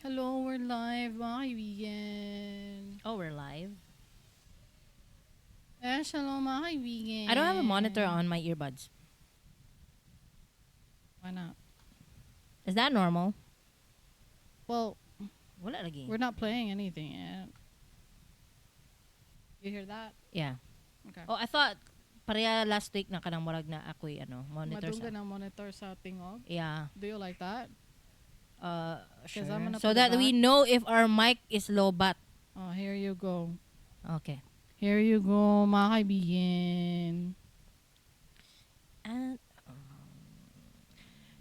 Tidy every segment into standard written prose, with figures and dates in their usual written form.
Hello, we're live, mga kaibigan. Oh, we're live. Yes, hello, mga kaibigan. I don't have a monitor on my earbuds. Why not? Is that normal? Well, Wala lagi. we're not playing anything yet. You hear that? Yeah. Okay. Oh, I thought pareha last week na kanang murag na ako'y ano, monitor sa. Madunggan ang monitor sa tingog. Yeah. Do you like that? Sure. 'Cause I'm gonna So put it that we back. know if our mic is low bat. Oh, here you go. Okay. Here you go, mga kaibigan. And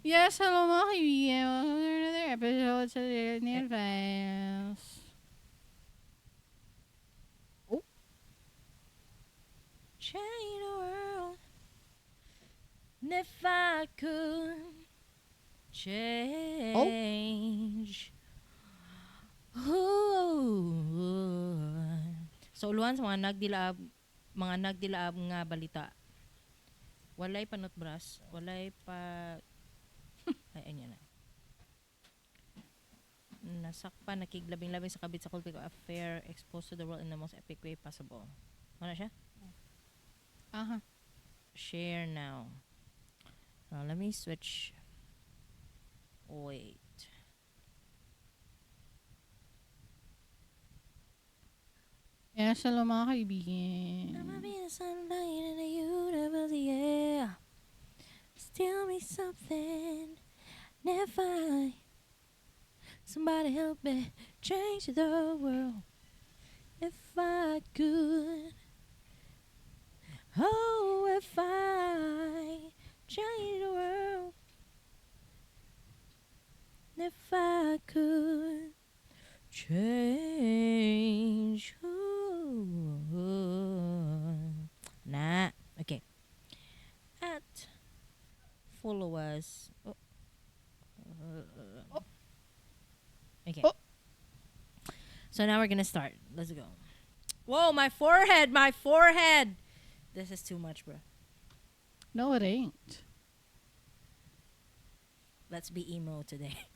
Yes, hello, mga kaibigan. Welcome to another episode sa Disney Advice. Oh. Change the world. And if I could change. Ooh. So uluhan sa mga nagdilaab nga balita. Walay pa nutbras, walay pa ay anya na. Nasakpan nakiglabing-labing sa kabit sa Kolpico affair, exposed to the world in the most epic way possible. Ano siya? Aha. Share now. Now, let me switch. Wait. Yes, hello, mga kaibigan. I'ma be the sunlight in the universe, yeah. Steal me something. Never. Somebody help me change the world. If I could. Oh, if I change the world. If I could change. Ooh. Na. Okay. At followers. Oh. Oh. Okay. Oh. So now we're gonna start. Let's go. Whoa, my forehead, my forehead. This is too much, bro. No, it ain't. Let's be emo today.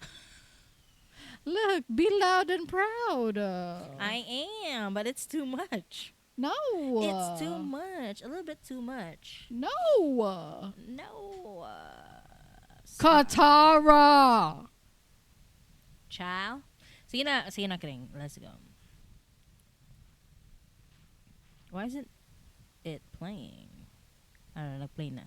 Look, be loud and proud. I am, but it's too much. No. It's too much. A little bit too much. No. No. Katara. Ciao. Sige na, Kring. Let's go. Why isn't it playing? I don't know, nag-play na.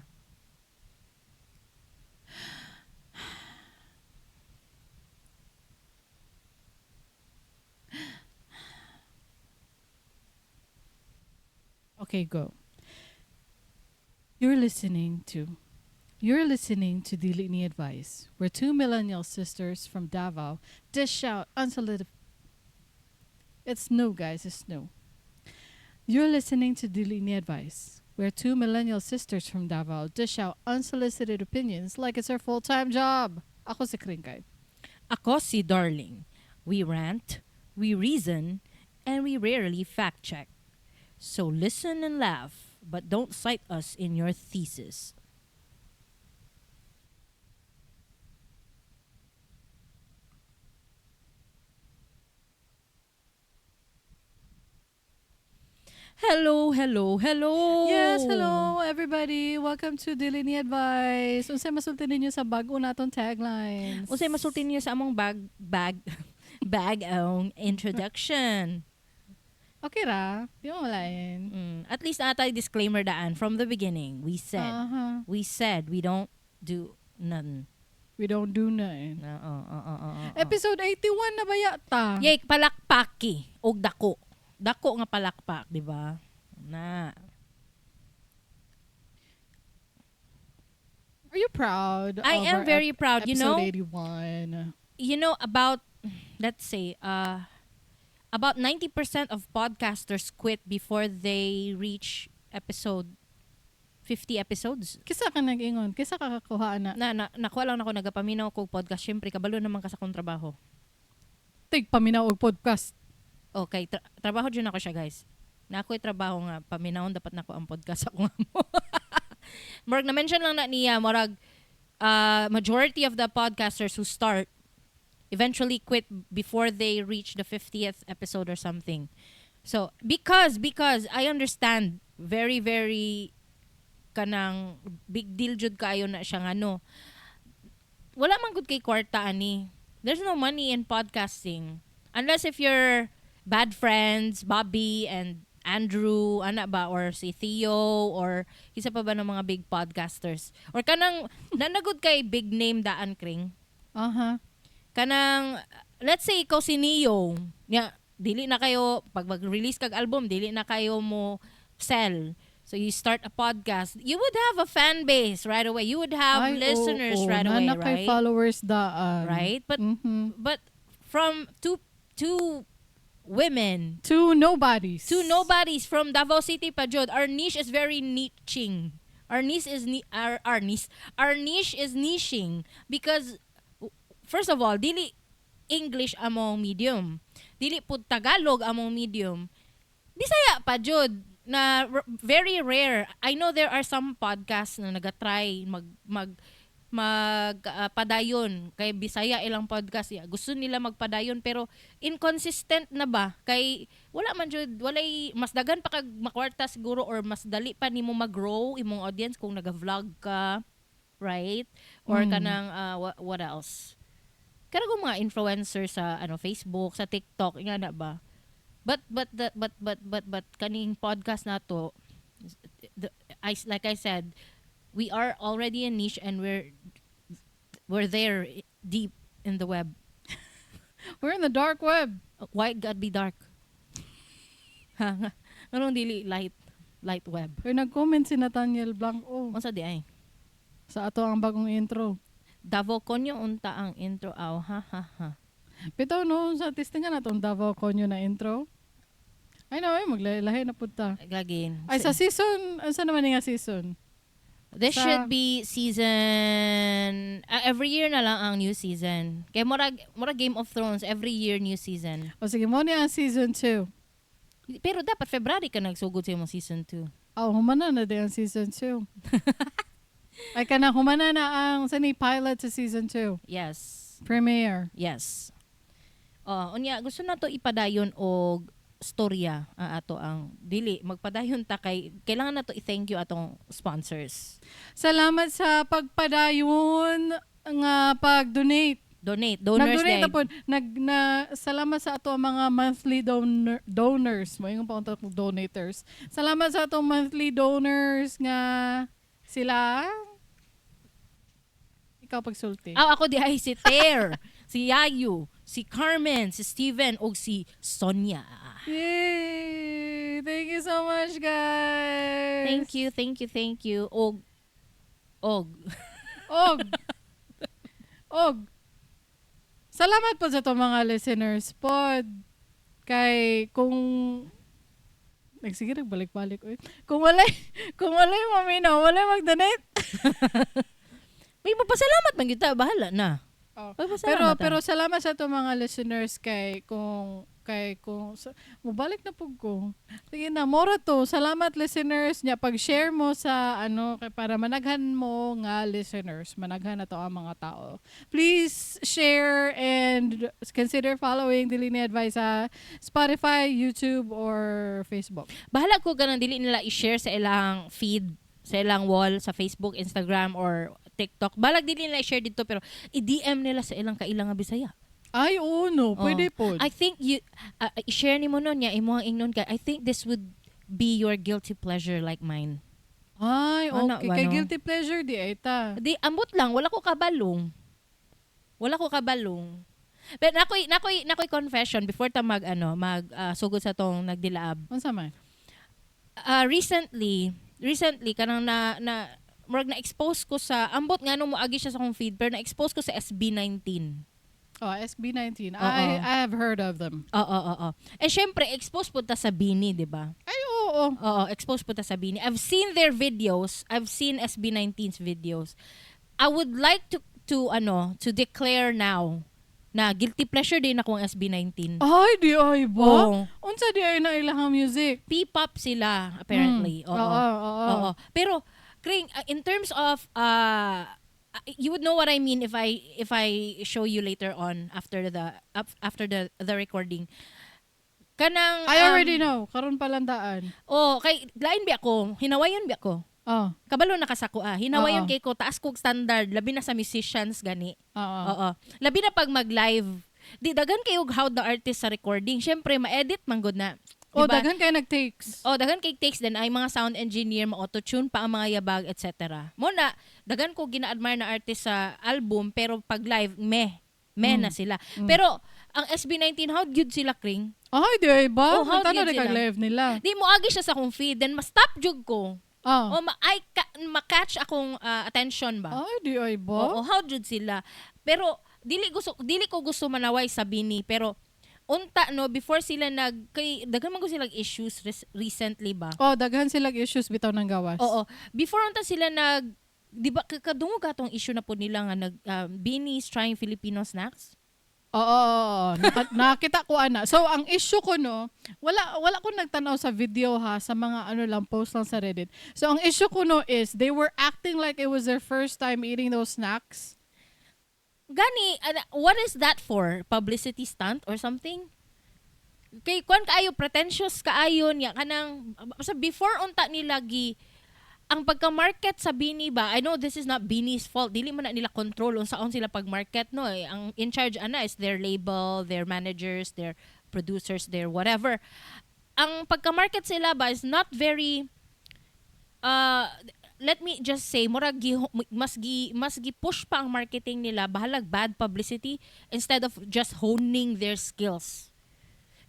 Okay, go. You're listening to Dili Ni Advice, where two millennial sisters from Davao dish out unsolicited. It's new, guys. It's new. You're listening to Dili Ni Advice, where two millennial sisters from Davao dish out unsolicited opinions like it's their full-time job. Ako si Kringkay. Ako si Darling. We rant, we reason, and we rarely fact check. So listen and laugh, but don't cite us in your thesis. Hello, hello, hello. Yes, hello everybody. Welcome to Dili Ni Advice. Unsay masulti ninyo sa bag-o natong taglines? Unsay masulti ninyo sa among bag bag bag-ong introduction? Okay ra, di mo malain. At least atay disclaimer daan from the beginning. We said, we said we don't do nothing. We don't do nothing. Oo. Episode 81 na ba yata? Yay, palakpaki og dako. Dako nga palakpak, di ba? Na. Are you proud I of am our very proud, you episode know? 81? You know, about, let's say, about 90% of podcasters quit before they reach episode 50 episodes. Kisa ka nag-ingon? Kisa ka kakuha na? Na, nakuha lang ako, nagapaminaw ko podcast. Siyempre, kabalo naman ka sa akong trabaho. Tig, paminaw og podcast. Okay, trabaho dyan ako siya, guys. Na ako'y trabaho nga, paminawon dapat nako ang podcast ako nga mo. Murag, na-mention lang na niya, murag, majority of the podcasters who start Eventually quit before they reach the 50th episode or something. So, because I understand, very, very kanang big deal jud kaayo na siya nga no. Wala man gud kay kwarta ani. There's no money in podcasting. Unless if you're Bad Friends, Bobby and Andrew, ana ba, or si Theo, or isa pa ba ng mga big podcasters. Or kanang, naa na gud kay big name daan, Kring. Kanang, let's say, ikaw si Ne-Yo. Ya, dili na kayo, pag mag-release kag album, dili na kayo mo sell. So you start a podcast, you would have a fan base right away. You would have Ay, listeners oo. Right away, Naa na kay right? followers daan. Right? But but from two women, Two nobodies. Two nobodies from Davao City pa jud. Our niche is very niching. Our niche is niching because, first of all, dili English among medium. Dili pud Tagalog among medium. Bisaya pa jud na very rare. I know there are some podcasts na nagatry mag mag mag padayon kay Bisaya ilang podcast ya. Gusto nila magpadayon pero inconsistent na ba kay wala man jud, walay mas daghan pa kag makwarta siguro or mas dali pa nimo mag-grow imong audience kung naga-vlog ka, right? Or kanang what else, kanang kung mga influencer sa ano, Facebook, sa TikTok, nga na ba. But the, but kaning podcast nato, the, I like I said, we are already a niche and we're there deep in the web. We're in the dark web. Why God be dark? Ha? Nganong dili light web? Pero nag-comment si Nathaniel Blanco Unsa di ay? Sa ato ang bagong intro. Davao konyo unta ang intro aw, ha ha ha. Bitaw no, sa testingan natong Davao Konyo na intro. Ay no, ay maglahi na pud ta. Lagi. Ay, sa season, unsa naman ni nga season? This should be season, every year na lang ang new season. Kay murag Game of Thrones, every year new season. O sige, mo ni ang season 2. Pero dapat February ka nagsugod sa imong season 2. Oh, humana na din ang season 2. Ay kana humana na ang sa ni pilot sa season 2. Yes. Premiere. Yes. Oh, unya gusto na to ipadayon og storya ang ato ang dili magpadayon ta kay kailangan na to i-thank you atong sponsors. Salamat sa pagpadayon nga pag-donate. Donate, donors Nag-donate day. Na po. Salamat sa ato ang mga monthly donors. Mo yung pa donators. Salamat sa atong monthly donors nga sila. Ikaw pagsulti. Ah, ako di ay si Ter, si Yayu, si Carmen, si Steven ug si Sonia. Yay! Thank you so much, guys. Thank you, thank you, thank you. Og Og. Og. Salamat po sa to mga listeners pod. Kay kung nagsige nagbalik-balik oy. Kung walay maminaw, walay mag-donate. May magpasalamat man gyud ta, bahala na. Oh. Magpasalamat Pero ta. pero salamat sa to mga listeners kay kung mobalik na pug ko. Sige na, mora to. Salamat, listeners nya pag-share mo sa ano kay para managhan mo nga listeners, managhan na to ang mga tao. Please share and consider following Dili Ni Advice sa Spotify, YouTube or Facebook. Bahala ko ganang dili nila i-share sa ilang feed, sa ilang wall, sa Facebook, Instagram, or TikTok. Balag dili nila i-share dito pero i-DM nila sa ilang kailang nga Bisaya. Ay, oo no, pwede po. I think you i-share nimo nun niya imo ang ingnon kay I think this would be your guilty pleasure like mine. Ay, Ana okay. ba, Kay no? guilty pleasure di ay ta. Di ambot lang, wala ko kabalong. Wala ko kabalong. But nakoy confession before ta mag ano, mag sugod sa tong nagdilaab. Unsa man? Recently kanang na na murag na-expose ko sa, ambot nga mo agi siya sa akong feed, pero na-expose ko sa SB19. Oh, SB19. Oo. I have heard of them. Oo. Eh syempre expose po ta sa Bini, di ba? Ay, oo. Oo, expose po ta sa Bini. I've seen their videos. I've seen SB19's videos. I would like to ano, to declare now na guilty pleasure din ako ang SB19. Ay, di ay ba? Oo. Unsa di ay na ilahang music? P-pop sila apparently. Oo. Oo. Oo. Pero Kring, in terms of You would know what I mean if I show you later on after the recording. Kanang I already know. Karon pa lang daan. Oh, kay lain biya ko, hinawayon biya ko. Kabalo na ka sa ko ah. Hinawayon kay ko, taas kog standard labi na sa musicians gani. Oo. Labi na pag mag-live. Di daghan kayo og how the artist sa recording. Syempre ma-edit man gud na. Oh, Diba? daghan kay nag-takes. Oh, daghan kay takes then ay mga sound engineer, ma-auto-tune pa ang mga yabag, etc. Mo na daghan ko gina-admire na artist sa album pero pag live meh. Meh na sila. Pero ang SB19, how good sila, Kring? Ay, di ay ba? Oh, how Nagtanaw good di kag sila? live nila. Di mo agi siya sa akong feed then ma-stop jud ko. O ma ay ka, ma-catch akong attention ba. Ay, di ay ba? Oo, how jud sila. Pero dili ko gusto manaway sa BINI pero unta no before sila nag kay daghan man ko sila issues recently ba. Oh, daghan silang issues bitaw ng gawas. Oo. Before unta sila nag di ba kadungog atong issue na po nila nga nag BINI is trying Filipino snacks? Oo. Nakita ko ana. So ang issue ko no, wala ko nagtanaw sa video ha, sa mga ano lang, post lang sa Reddit. So ang issue ko no is they were acting like it was their first time eating those snacks. Gani, what is that for? Publicity stunt or something? Kay kuan kaayo, pretentious kaayo niya kanang sa before unta nila gi ang pagka-market sa BINI ba. I know this is not BINI's fault, dili man na nila control unsaon sila pag-market no eh. Ang in charge ana is their label, their managers, their producers, their whatever. Ang pagka-market sila ba is not very let me just say murag gi, mas gi push pa ang marketing nila, bahalag bad publicity instead of just honing their skills.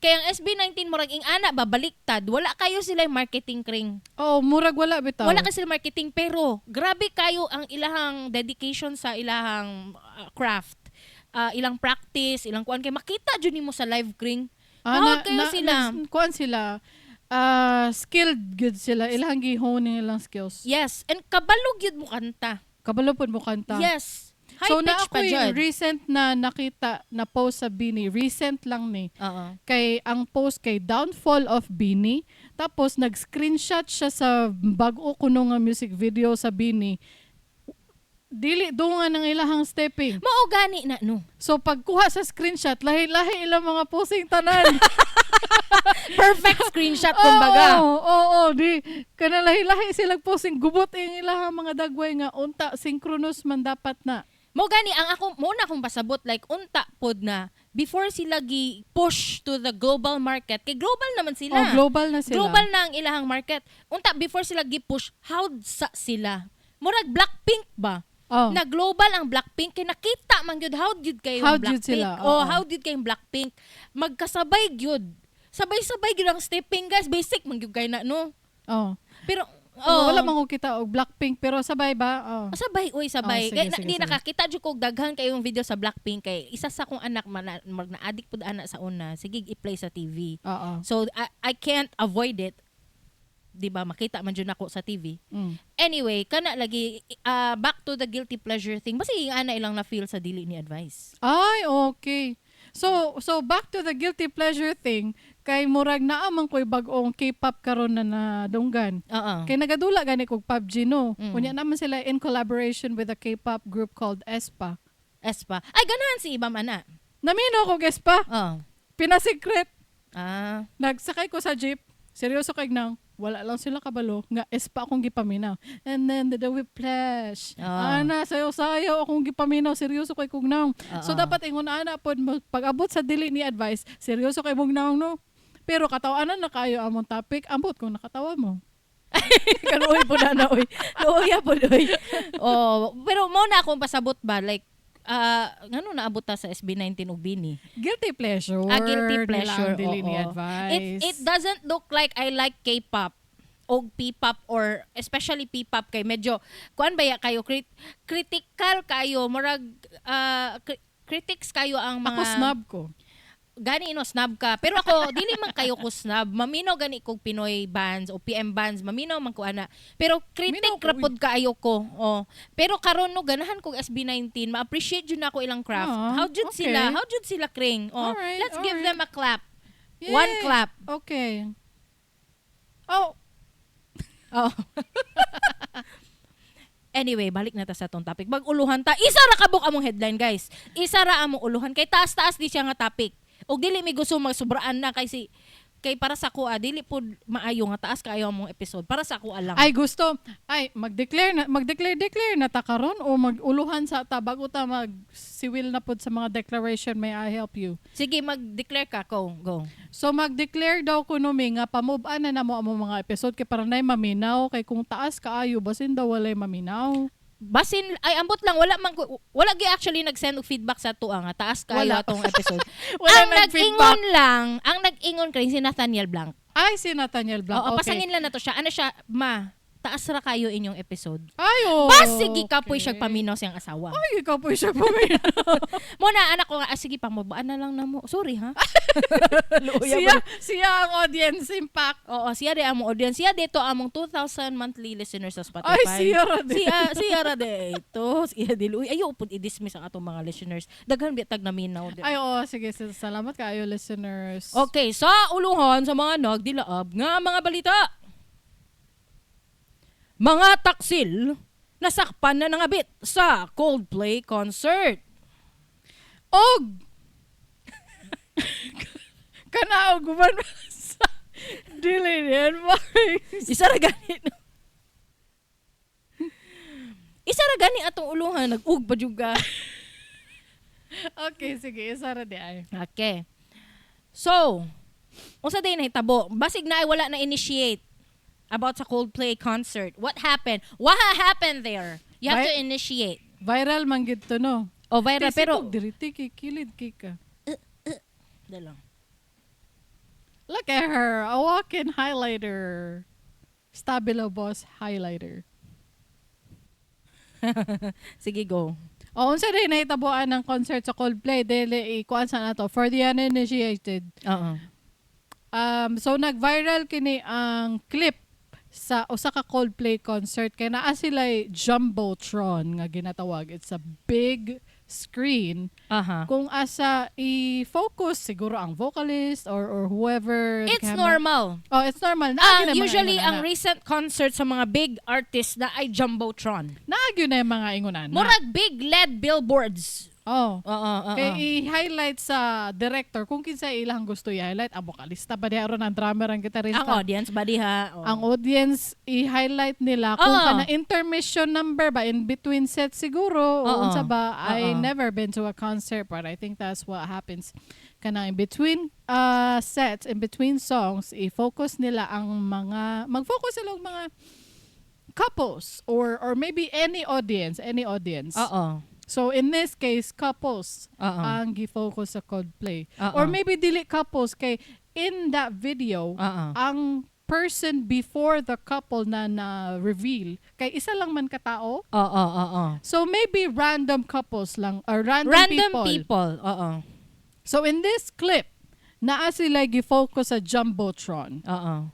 Kaya ang SB19 murag ing ana ba, baliktad, wala kayo sila yung marketing, Kring. Oh, murag wala bitaw. Wala kasi sila marketing pero grabe kayo ang ilahang dedication sa ilahang craft. Ilang practice, ilang kuan kay makita jud nimo sa live, Kring. Ah, How kayo sila? Kuan sila. Ah, skilled good sila. Ilang gi-hone yung ilang skills. Yes, and kabalo gyud mo kanta. Kabalo pud mo kanta. Yes. High So na pitch pa ako'y jud. recent na nakita na post sa BINI. Recent lang ni. Kay ang post kay Downfall of BINI. Tapos nag-screenshot siya sa bag-o kuno nga music video sa BINI. Dili dungan ang ilahang stepping. Mao gani na no. So pagkuha sa screenshot, lahi-lahi ilang mga posing tanan. Perfect screenshot kumbaga. Oo, di kana lahi-lahi sila posing, gubot ang ilahang mga dagway nga unta synchronous man dapat na. Mo gani ang ako mo na akong pasabot, like unta pod na before sila gi push to the global market kay global naman sila. Oh, global na sila. Global na ang ilahang market. Unta before sila gi push, how sa sila? Murag Blackpink ba? Oh. Na global ang Blackpink kay nakita man gyud how gyud kayo How ang gyud Blackpink. sila, Oh, oo. how gyud kayong Blackpink. Magkasabay gyud. Sabay-sabay gyud ang stepping, guys. Basic man gyud kay na no. Oh. Pero Oh. oh, Wala man ko kita og Blackpink pero sabay ba? Oh. Sabay, uy, sabay. Oh, sige, Kay, na, sige, di sige. nakakita jud ko og daghan kayong video sa Blackpink kay isa sa akong anak man mag na-addict pud ana sa una. Sige, i-play sa TV. Oo. So I can't avoid it. 'Di ba? Makita man jud nako sa TV. Anyway, kana lagi back to the guilty pleasure thing. Basta yung ana ilang na feel sa dili ni advice. Ay, okay. So back to the guilty pleasure thing, kay murag naa man ko'y bag-ong K-pop karon na nadunggan. Oo. Kay nagadula gani kog PUBG no. Unya naman sila in collaboration with a K-pop group called aespa. Aespa. Ay, ganahan si Ibam ana. Namino ko aespa. Oh. Pinasikret. Ah. Nagsakay ko sa jeep. Seryoso kay nang wala lang sila kabalo nga aespa akong gipaminaw. And then the whiplash. Ah. Ana sayo-sayo akong gipaminaw, seryoso kay kog naong. So Oo. dapat ingon ana pod mo pag abot sa dili ni advice, seryoso kay mong naong no. Pero katawanan na kayo among topic, ambot kung nakatawa mo. Kaluoy po na na, oy. Luoy po, oy. Oh, pero mo na akong pasabot ba like ngano naabot ta sa SB19 ug BINI? Guilty pleasure. Ah, guilty nila pleasure. ang dili ni Oo. advice. It doesn't look like I like K-pop o P-pop or especially P-pop kay medyo kuan ba ya kayo critical kayo, murag critics kayo ang mga Ako snob ko. Gani no, snob ka. Pero ako dili man kayo ko snob. Maminaw gani kog Pinoy bands o PM bands, maminaw man ko ana. Pero critic Minaw ko, ra pod kaayo ko. Oh. Pero karon no ganahan kog SB19, ma-appreciate jud nako ilang craft. Ah, How jud okay. sila? How jud sila, Kring? Oh, Alright, let's give alright. them a clap. One Yay! clap. Okay. Oh, Oh. Anyway, balik na ta sa atong topic. Mag-uluhan ta. Isa ra kabuk among headline, guys. Isa ra among uluhan kay taas-taas di siya nga topic. Og dili mi gusto magsobraan na kay si kay para sa akoa dili pud maayo nga taas kaayo among episode. Para sa akoa lang. Ay, gusto ay mag-declare na, mag-declare declare na ta karon o mag-uluhan sa ta bago ta mag-siwil na pud sa mga declaration? May I help you? Sige, mag-declare ka. Go, go. So mag-declare daw kuno mi nga pamove-an na namo among mga episode kay para nay maminaw, kay kung taas kaayo, basin daw walay maminaw. Basin ay, ambot lang, wala man wala gi actually nag-send og feedback sa ato nga taas kaayo Wala. atong episode. Wala Ang nag-feedback. nag-ingon lang, ang nag-ingon kay si Nathaniel Blanc. Ay, si Nathaniel Blanc. Oo, Okay. pasangin lang nato siya. Ano siya, ma, taas ra kayo inyong episode. Ay, oh, Basig ikapoy okay. siya paminaw siyang asawa. Ay, ikaw po siya paminaw. Mo na anak ko nga, ah, sige, pamabaan na lang namo. Sorry ha. Luya Siya, ba? siya ang audience impact. Oo, siya de among audience. Siya dito among 2,000 monthly listeners sa Spotify. Ay, siya ra din. Siya, siya ra de ito. Siya di luy. Ayo pud i-dismiss ang atong mga listeners. Daghan biya tag naminaw. Di. Ay, oo, sige. Salamat kaayo, listeners. Okay, sa uluhan sa mga nagdilaab nga mga balita. Mga taksil nasakpan na nangabit sa Coldplay concert. Og! Kanaog man sa dili ni advice. Isa ra gani, no? Isa ra gani atong uluhan, nag-ug pa jud ka. Okay, sige. Isa ra di ay. Okay. So, unsa day nahitabo? Basig na ay wala na initiate about sa Coldplay concert. What happened? What happened there? You have to initiate. Viral man gid to, no? Oh, viral Pero, pero diri ti kilid kay ka. Dalang. Look at her, a walk-in highlighter. Stabilo Boss highlighter. Sige, go. O, unsa din nahitabuan ng concert sa Coldplay, dili ikuan sa nato for the uninitiated. Oo. So nag-viral kini ang clip sa usa ka Coldplay concert kay naa sila jumbotron nga ginatawag. It's a big screen kung asa i-focus siguro ang vocalist or whoever the It's camera. normal. Oh, it's normal. Naa Ang gyud na mga usually ingon ang ana. recent concert sa mga big artists na ay jumbotron. Naa gyud na yung mga ingon ana. Murag big LED billboards. Oh. Oo, oo. Kay i-highlight sa director kung kinsa ilang gusto i-highlight, ang vocalista ba diha ron, ang drummer, ang gitarista. Ang audience ba diha? Oo. Ang audience i-highlight nila kung Oo. kana intermission number ba, in between sets siguro o Oo. unsa ba. I Oo. never been to a concert, but I think that's what happens, kana in between sets, in between songs, i-focus nila ang mga, mag-focus sila og mga couples or maybe any audience, any audience. Oo. So in this case, couples Oo. ang gi-focus sa Coldplay. Oo. Or maybe dili couples kay in that video, Oo. ang person before the couple na na-reveal, kay isa lang man katao. Oo, oo. So maybe random couples lang or random, Random people. people. Oo. So in this clip, naa sila gi-focus sa jumbotron. Oo.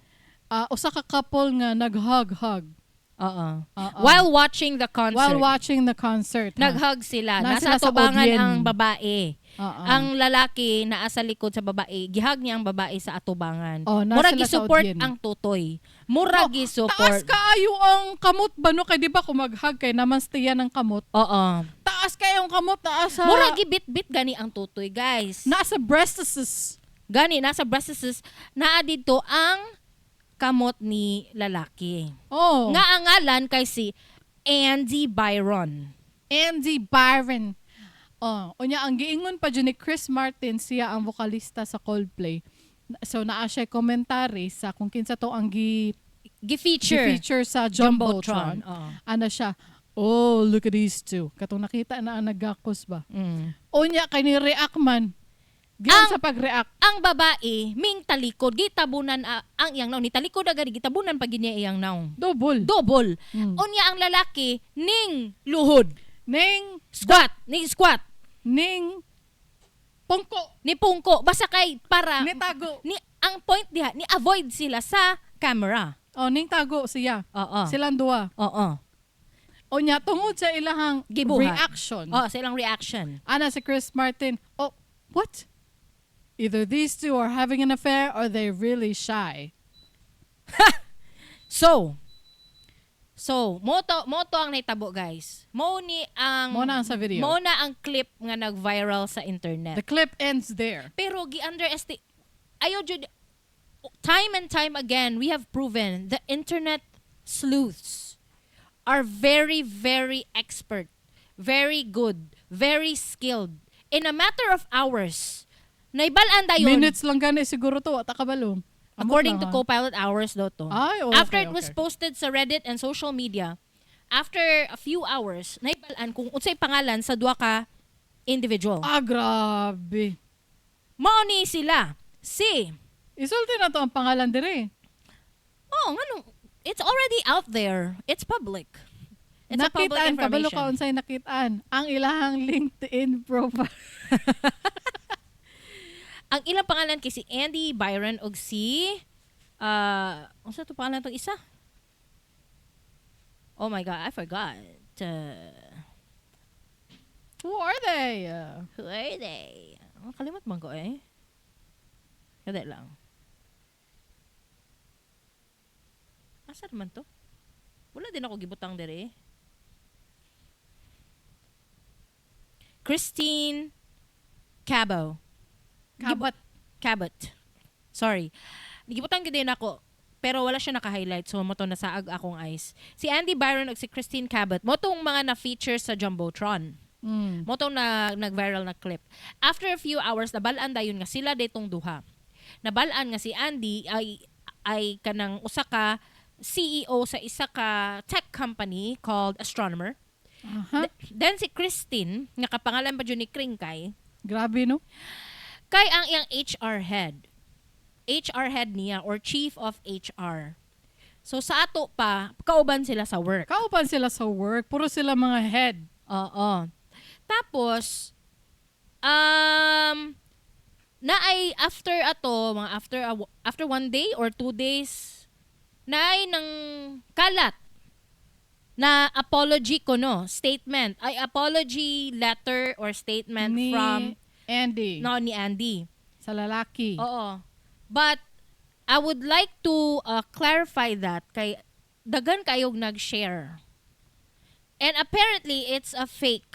Ah, usa ka couple nga nag-hug-hug. Oo. Oo. While watching the concert. While watching the concert, ha? Nag-hug sila. Na Nasa sila sa tubangan audience. ang babae. Oo. Ang lalaki naa sa likod sa babae. Gihag niya ang babae sa atubangan. Oh, naa Murag sila sa gi-support audience. ang tutoy. Murag Oh, gi-support. taas kaayo ang kamot ba, no? Kay di ba kung mag-hug kay naman stiya ng kamot. Oo. Taas kayo ang kamot, taas sa Murag gibit-bit gani ang tutoy, guys. Nasa breasts. Gani nasa breasts naa didto ang kamot ni lalaki. Oh. Nga ang ngalan kay si Andy Byron. Andy Byron. Oh, unya ang giingon pa jud ni Chris Martin, siya ang vokalista sa Coldplay. So naa siya commentary sa kung kinsa to ang gi Gi-feature. feature sa Jumbotron. Oo. Ano siya? "Oh, look at these two." Katong nakita na ang nagakos ba. Unya kay ni react man. Giyon sa pag-react. Ang babae ming talikod, gitabunan ang iyang naong, ni talikod agad, gitabunan pa gid niya iyang naong. Double. Double. Unya ang lalaki ning luhod. Ning Squat, ning squat, ning pungko. Ni pungko basta kay para Ni tago. Ni ang point diha, ni avoid sila sa camera. Oh, ning tago siya. Oo. Silang duha. Oo. Unya tungod sa ilahang Gibuhat. reaction. Oo, sa ilang reaction. Ana si Chris Martin, "Oh, what? Either these two are having an affair or they're really shy." So, So, mao to ang nahitabo, guys. Mo ni ang Mo na ang sa video. Mo na ang clip nga nag-viral sa internet. The clip ends there. Pero gi-underestimate ayo jud. Time and time again, we have proven the internet sleuths are very, very expert, very good, very skilled. In a matter of hours, naibal-an dayon. Minutes lang gani siguro to, wa ta kabalo. Amot According lang, to ha? Copilot, hours daw to. Ay, okay, After it was posted sa Reddit and social media, after a few hours, naibal-an kung unsay pangalan sa duha ka individual. Ah, grabe. Mao ni sila. Si Isulti na to ang pangalan dire. Oh, ngano? It's already out there. It's public. It's a public Nakitaan, kabalo information. ka unsay nakitaan. Ang ilahang LinkedIn profile. Ang ilang pangalan kay si Andy Byron og si unsa to pangalan tong isa? Oh my God, I forgot. Who are they? Who are they? Oh, kalimot man ko eh. Kada lang. Asa naman to? Wala din ako gibutang dere. Christine Cabo. Cabot. Cabot. Sorry. Gibutang gid din ako pero wala siya naka-highlight, so mo to nasaag akong eyes. Si Andy Byron ug si Christine Cabot mo tong mga na-feature sa Jumbotron. Mo tong na nag-viral na clip. After a few hours, nabal-an dayon nga sila ditong duha. Nabal-an nga si Andy ay kanang usa ka CEO sa isa ka tech company called Astronomer. Then si Christine, nga kapangalan pa jud ni Kringkay, Grabe, no? kay ang iyang HR head. HR head niya or chief of HR. So sa ato pa, kauban sila sa work. Kauban sila sa work. Puro sila mga head. Oo. Tapos, na ay after ato, mga after 1 day or 2 days, na ay nang kalat na apology ko, no, statement. Ay, apology letter or statement Ni from Andy. No, ni Andy. Sa lalaki. Oo. But I would like to clarify that kay daghan kayog nag-share. And apparently it's a fake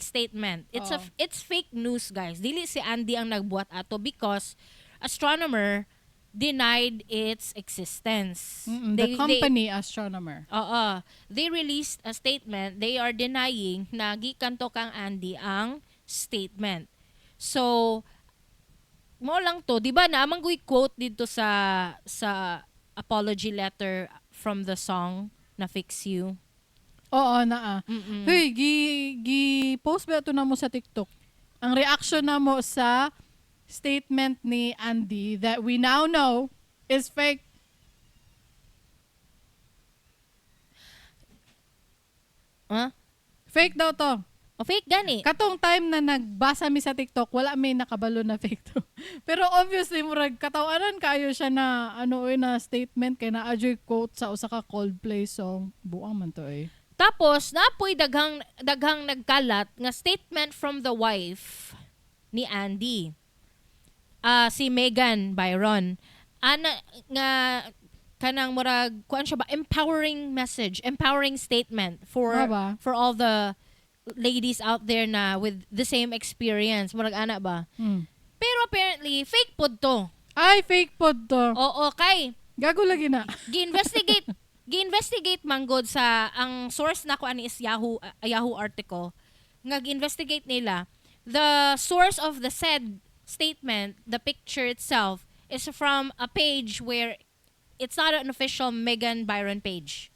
statement. Oo. It's fake news, guys. Dili si Andy ang nagbuhat ato because Astronomer denied its existence. The company Astronomer. Oo. They released a statement. They are denying na gikan to kang Andy ang statement. So, mo lang to, 'di ba? Naamang guy quote dito sa apology letter from the song na Fix You. Oo, naa. Hey, gi post ba ito na mo sa TikTok? Ang reaction na mo sa statement ni Andy that we now know is fake. Huh? Fake daw to. O, fake gani. Katong time na nagbasa mi sa TikTok, wala may nakabalo na fake to. Pero obviously, murag katawanan kayo siya na ano oy na statement kay naa joy quote sa usa ka Coldplay song. Buang man to eh. Tapos napoy daghang daghang nagkalat nga statement from the wife ni Andy. Ah, si Megan Byron. Ana nga kanang murag kuan siya ba, empowering message, empowering statement for Nga ba? for all the ladies out there na with the same experience. Murag ana ba? Pero apparently fake pod to. Ay, fake pod to. Oo, kay Gago lagi na. gi-investigate manggod sa ang source nako ani is Yahoo article nga gi-investigate nila the source of the said statement. The picture itself is from a page where it's not an official Megan Byron page,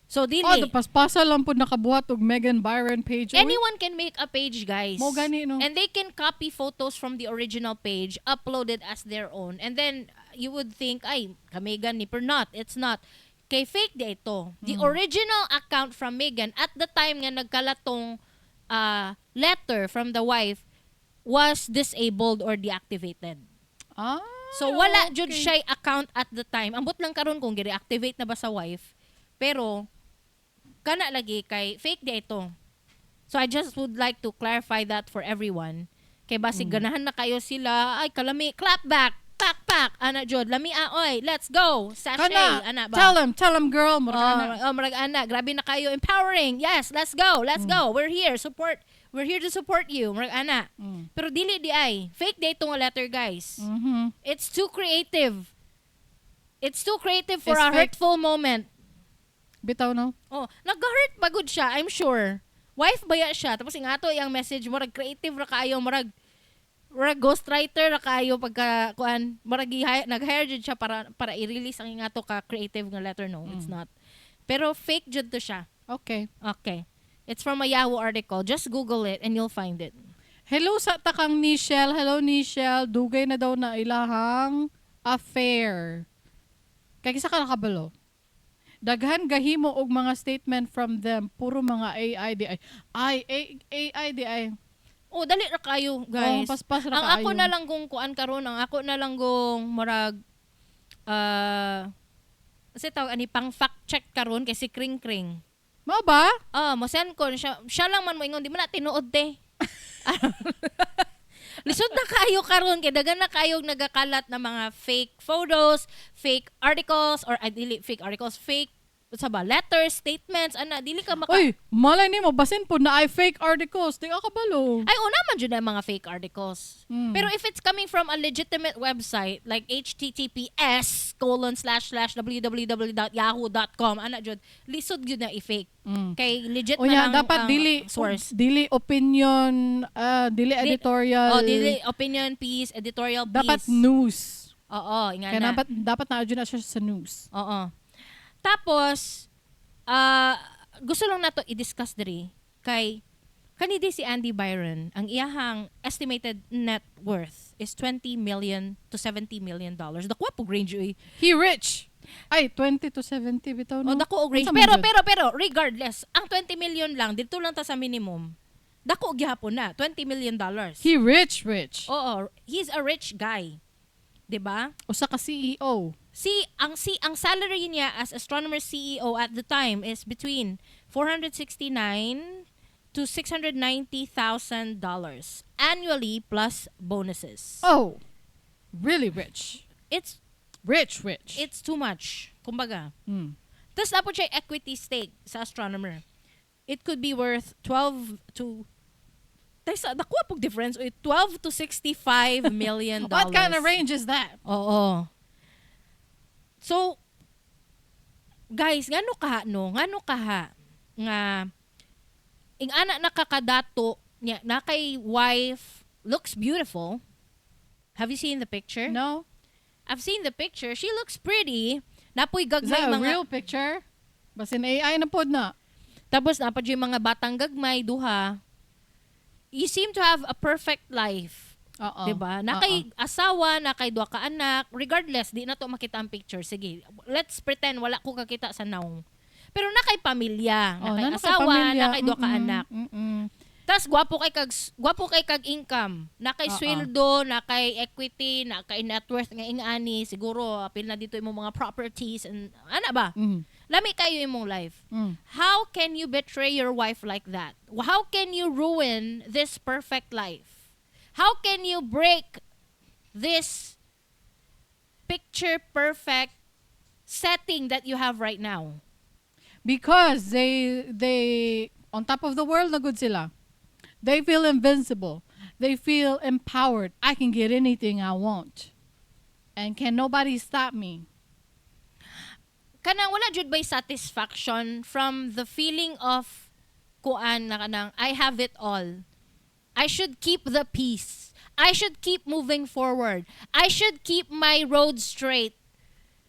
so dili. Oh, paspasa lang pod nakabuhat og Megan Byron page, oy. Anyone can make a page, guys. Mo gani, no? And they can copy photos from the original page, upload it as their own. And then you would think, "Ay, ka-Megan ni," pero not. It's not. Kay fake di ito. The original account from Megan at the time nga nagkalatong letter from the wife was disabled or deactivated. So wala jud siya account at the time. Ambot lang karon kung gi-reactivate na ba sa wife. Pero kana lagi kay fake di ito. So I just would like to clarify that for everyone. Kay basig ganahan na kayo sila, "Ay, kalami," clap back. Pak pak ana jud, lami oy, let's go. Sashay Kana, ana ba? Tell him girl. Murag Oh, ana. oh, murag ana, grabe na kayo empowering. Yes, let's go. Let's go. We're here. Support. We're here to support you. Murag ana. Pero dili diay. Fake diay tong letter, guys. It's too creative. It's too creative for It's a fake. Hurtful moment. Bitaw no? Oh, nag-hurt ba gud siya, I'm sure. Wife baya siya? Tapos nga ato iyang message, murag creative ra kaayo, murag ghostwriter ra kaayo pagka kuan, murag nag-hire jud siya para i-release ang ingato ka creative nga letter. No, it's not. Pero fake jud to siya. Okay. Okay. It's from a Yahoo article. Just Google it and you'll find it. Hello sa takang Nichelle. Hello, Nichelle. Dugay na daw na ilahang affair. Kay kinsa ka nakabalo? Daghan gahimo og mga statement from them. Puro mga AI diay. Ay, AI diay. Oh, dali ra kayo, guys. Oh, paspas ra Ang ako kaayo. Na lang kung kuan karon, ang ako na lang kung murag kasi tawag ani pang fact check karon kay si Kring Kring. Mao ba? Ah, mo send ko siya, siya lang man mo ingon, di man na tinuod te. Lisod na kayo karon kay daghan na kayo nagakalat na mga fake photos, fake articles or ay, dili fake articles, fake sa ba letters, statements, ana dili ka maka Uy, malay nimo basin po na ay fake articles. Di ka kabalo. Ay, una man jud na mga fake articles. Pero if it's coming from a legitimate website like https://www.yahoo.com ana jud, lisod jud na i-fake. Kay legit Unya, man ang, dapat ang dili source. Dili opinion, dili editorial. Oh, dili opinion piece, editorial piece. Dapat news. Oo, inga Kaya na. dapat na na siya sa news. Oo. Tapos gusto lang nato i-discuss diri kay kani di si Andy Byron, ang iyahang estimated net worth is 20 million to $70 million. Dako po range uy. He rich. Ay, 20 to 70 bitaw no. O dako og range. Unsa man Pero jud? pero regardless, ang 20 million lang dito lang ta sa minimum. Dako gyapon na $20 million. He rich rich. Oo, he's a rich guy. 'Di ba? Usa ka CEO. Si ang salary niya as Astronomer CEO at the time is between 469 to $690,000 annually plus bonuses. Oh. Really rich. It's Rich rich. It's too much, kumbaga. Tapos dapat siya equity stake sa Astronomer. It could be worth 12 to Tesa, nakuha pog difference. Uy, 12 to $65 million. What kind of range is that? Oo. So, guys, ngano kaha no? Ngano kaha nga ing ana nakakadato niya na kay wife looks beautiful. Have you seen the picture? No. I've seen the picture. She looks pretty. Napoy Is gagmay that a mga real picture? Basin AI na pod na. Tapos naa pa yung mga batang gagmay duha. You seem to have a perfect life. Oo. 'Di ba? Na kay asawa, na kay duha ka anak, regardless di na to makita ang picture. Sige, let's pretend wala ko kakita sa naong. Pero na kay pamilya, na Oh, kay na asawa, pamilya. na kay duha ka anak. Tas gwapo kay kag income, na kay Oo. sweldo, na kay equity, na kay net worth nga ingani, siguro apil na dito imong mga properties and ana ba? Lami kayo imong life. How can you betray your wife like that? How can you ruin this perfect life? How can you break this picture perfect setting that you have right now? Because they on top of the world na gud sila. They feel invincible. They feel empowered. I can get anything I want. And can nobody stop me? Kanang wala jud bay satisfaction from the feeling of kuan na kanang I have it all. I should keep the peace. I should keep moving forward. I should keep my road straight.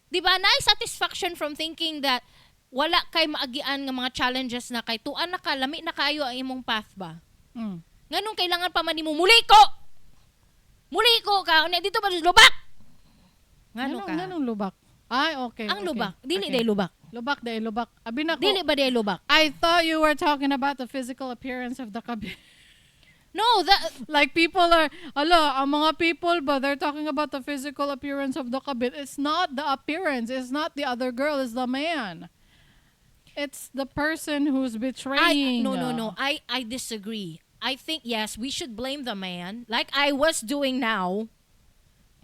Di ba? Naay satisfaction from thinking that wala kay maagian nga mga challenges na kay tuan na ka, lami na kayo ang imong path ba? Nganong kailangan pa man nimo muliko? Muliko ka, unya dito ba lubak? Ngano Nganong ka? Nganong lubak? Ay, okay. Ang lubak, dili Okay. day lubak. Lubak day lubak. Abi na ko. Dili ba day lubak? I thought you were talking about the physical appearance of the kabit. No, that Like people are, ala, ang mga people ba, they're talking about the physical appearance of the kabit. It's not the appearance. It's not the other girl. It's the man. It's the person who's I betraying. No. I disagree. I think yes, we should blame the man like I was doing now.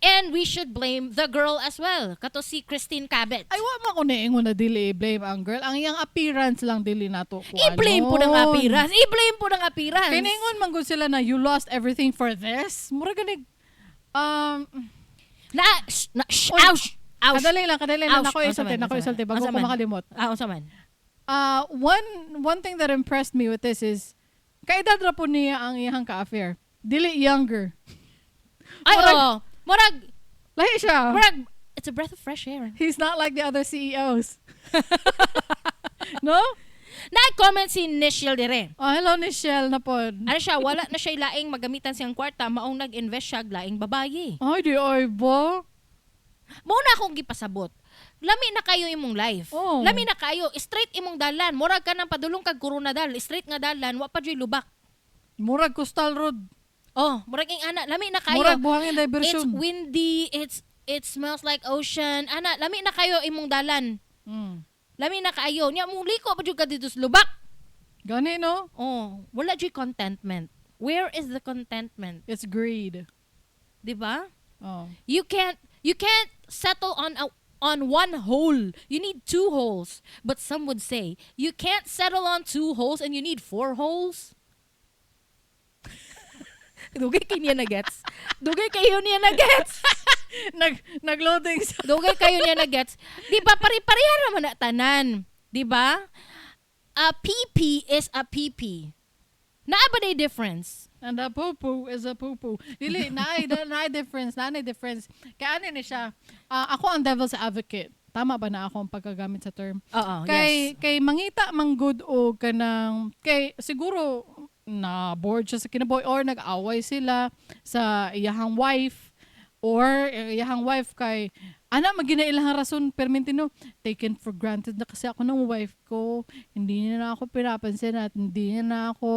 And we should blame the girl as well. Kato si Christine Cabot. Ay, wa man ko niingon na dili i-blame ang girl. Ang iyang appearance lang dili nato kuanon. I-blame pod ang appearance. I-blame pod ang appearance. Kay niingon man gud sila na you lost everything for this. Mura ganig Na, sh, na, sh, Oy, ouch! Ouch! Kadali lang, kadali lang. Ouch. Nako Unsa isulti, man, nako unsa man. isulti bago Unsa ko man. makalimot. Ah, unsa man? One thing that impressed me with this is kaedad ra pod niya ang iyang ka-affair. Dili younger. Ay, Murag- oo. Murag, Lahi siya. murag, it's a breath of fresh air. He's not like the other CEOs. No? Na-comment si Nichelle dire. Oh, hello Nichelle na pod. Ano siya, wala na siya laing magamitan siyang kwarta, maong nag-invest siya og laing babaye. Ay, di ay ba? Mao na akong gipasabot. Lami na kayo imong life. Oh. Lami na kayo, straight imong dalan. Murag ka nang padulong kag Corona dal, straight nga dalan, wa pa juy lubak. Murag coastal road. Oh, murag ing ana, lami na kayo. Murag buhangin It's diversion. windy, it smells like ocean. Ana, lami na kayo imong dalan. Lami na kayo. Nya mo liko pa jud ka dito sa lubak. Gani no? Oh, wala juy contentment. Where is the contentment? It's greed. 'Di ba? Oh. You can't settle on one hole. You need two holes. But some would say you can't settle on two holes and you need four holes. Dugay kay niya na gets. Dugay kayo niya na gets. Nagloading sa Dugay kayo niya na gets. Di ba pare-pareha naman na tanan, di ba? A PP is a PP. Naa ba day difference? And a poo-poo is a poo-poo. Dili, naay difference, naay difference. Kaya ano ni siya, ah, ako ang devil's advocate. Tama ba na ako ang pagkagamit sa term? Oo, Kay, yes. kay mangita manggod o kanang, kay siguro na bored siya sa kinabuhi or nag-away sila sa iyahang wife or iyahang wife kay ana magina ilang rason perminti no, taken for granted na kasi ako ng wife ko, hindi niya na ako pinapansin at hindi niya na ako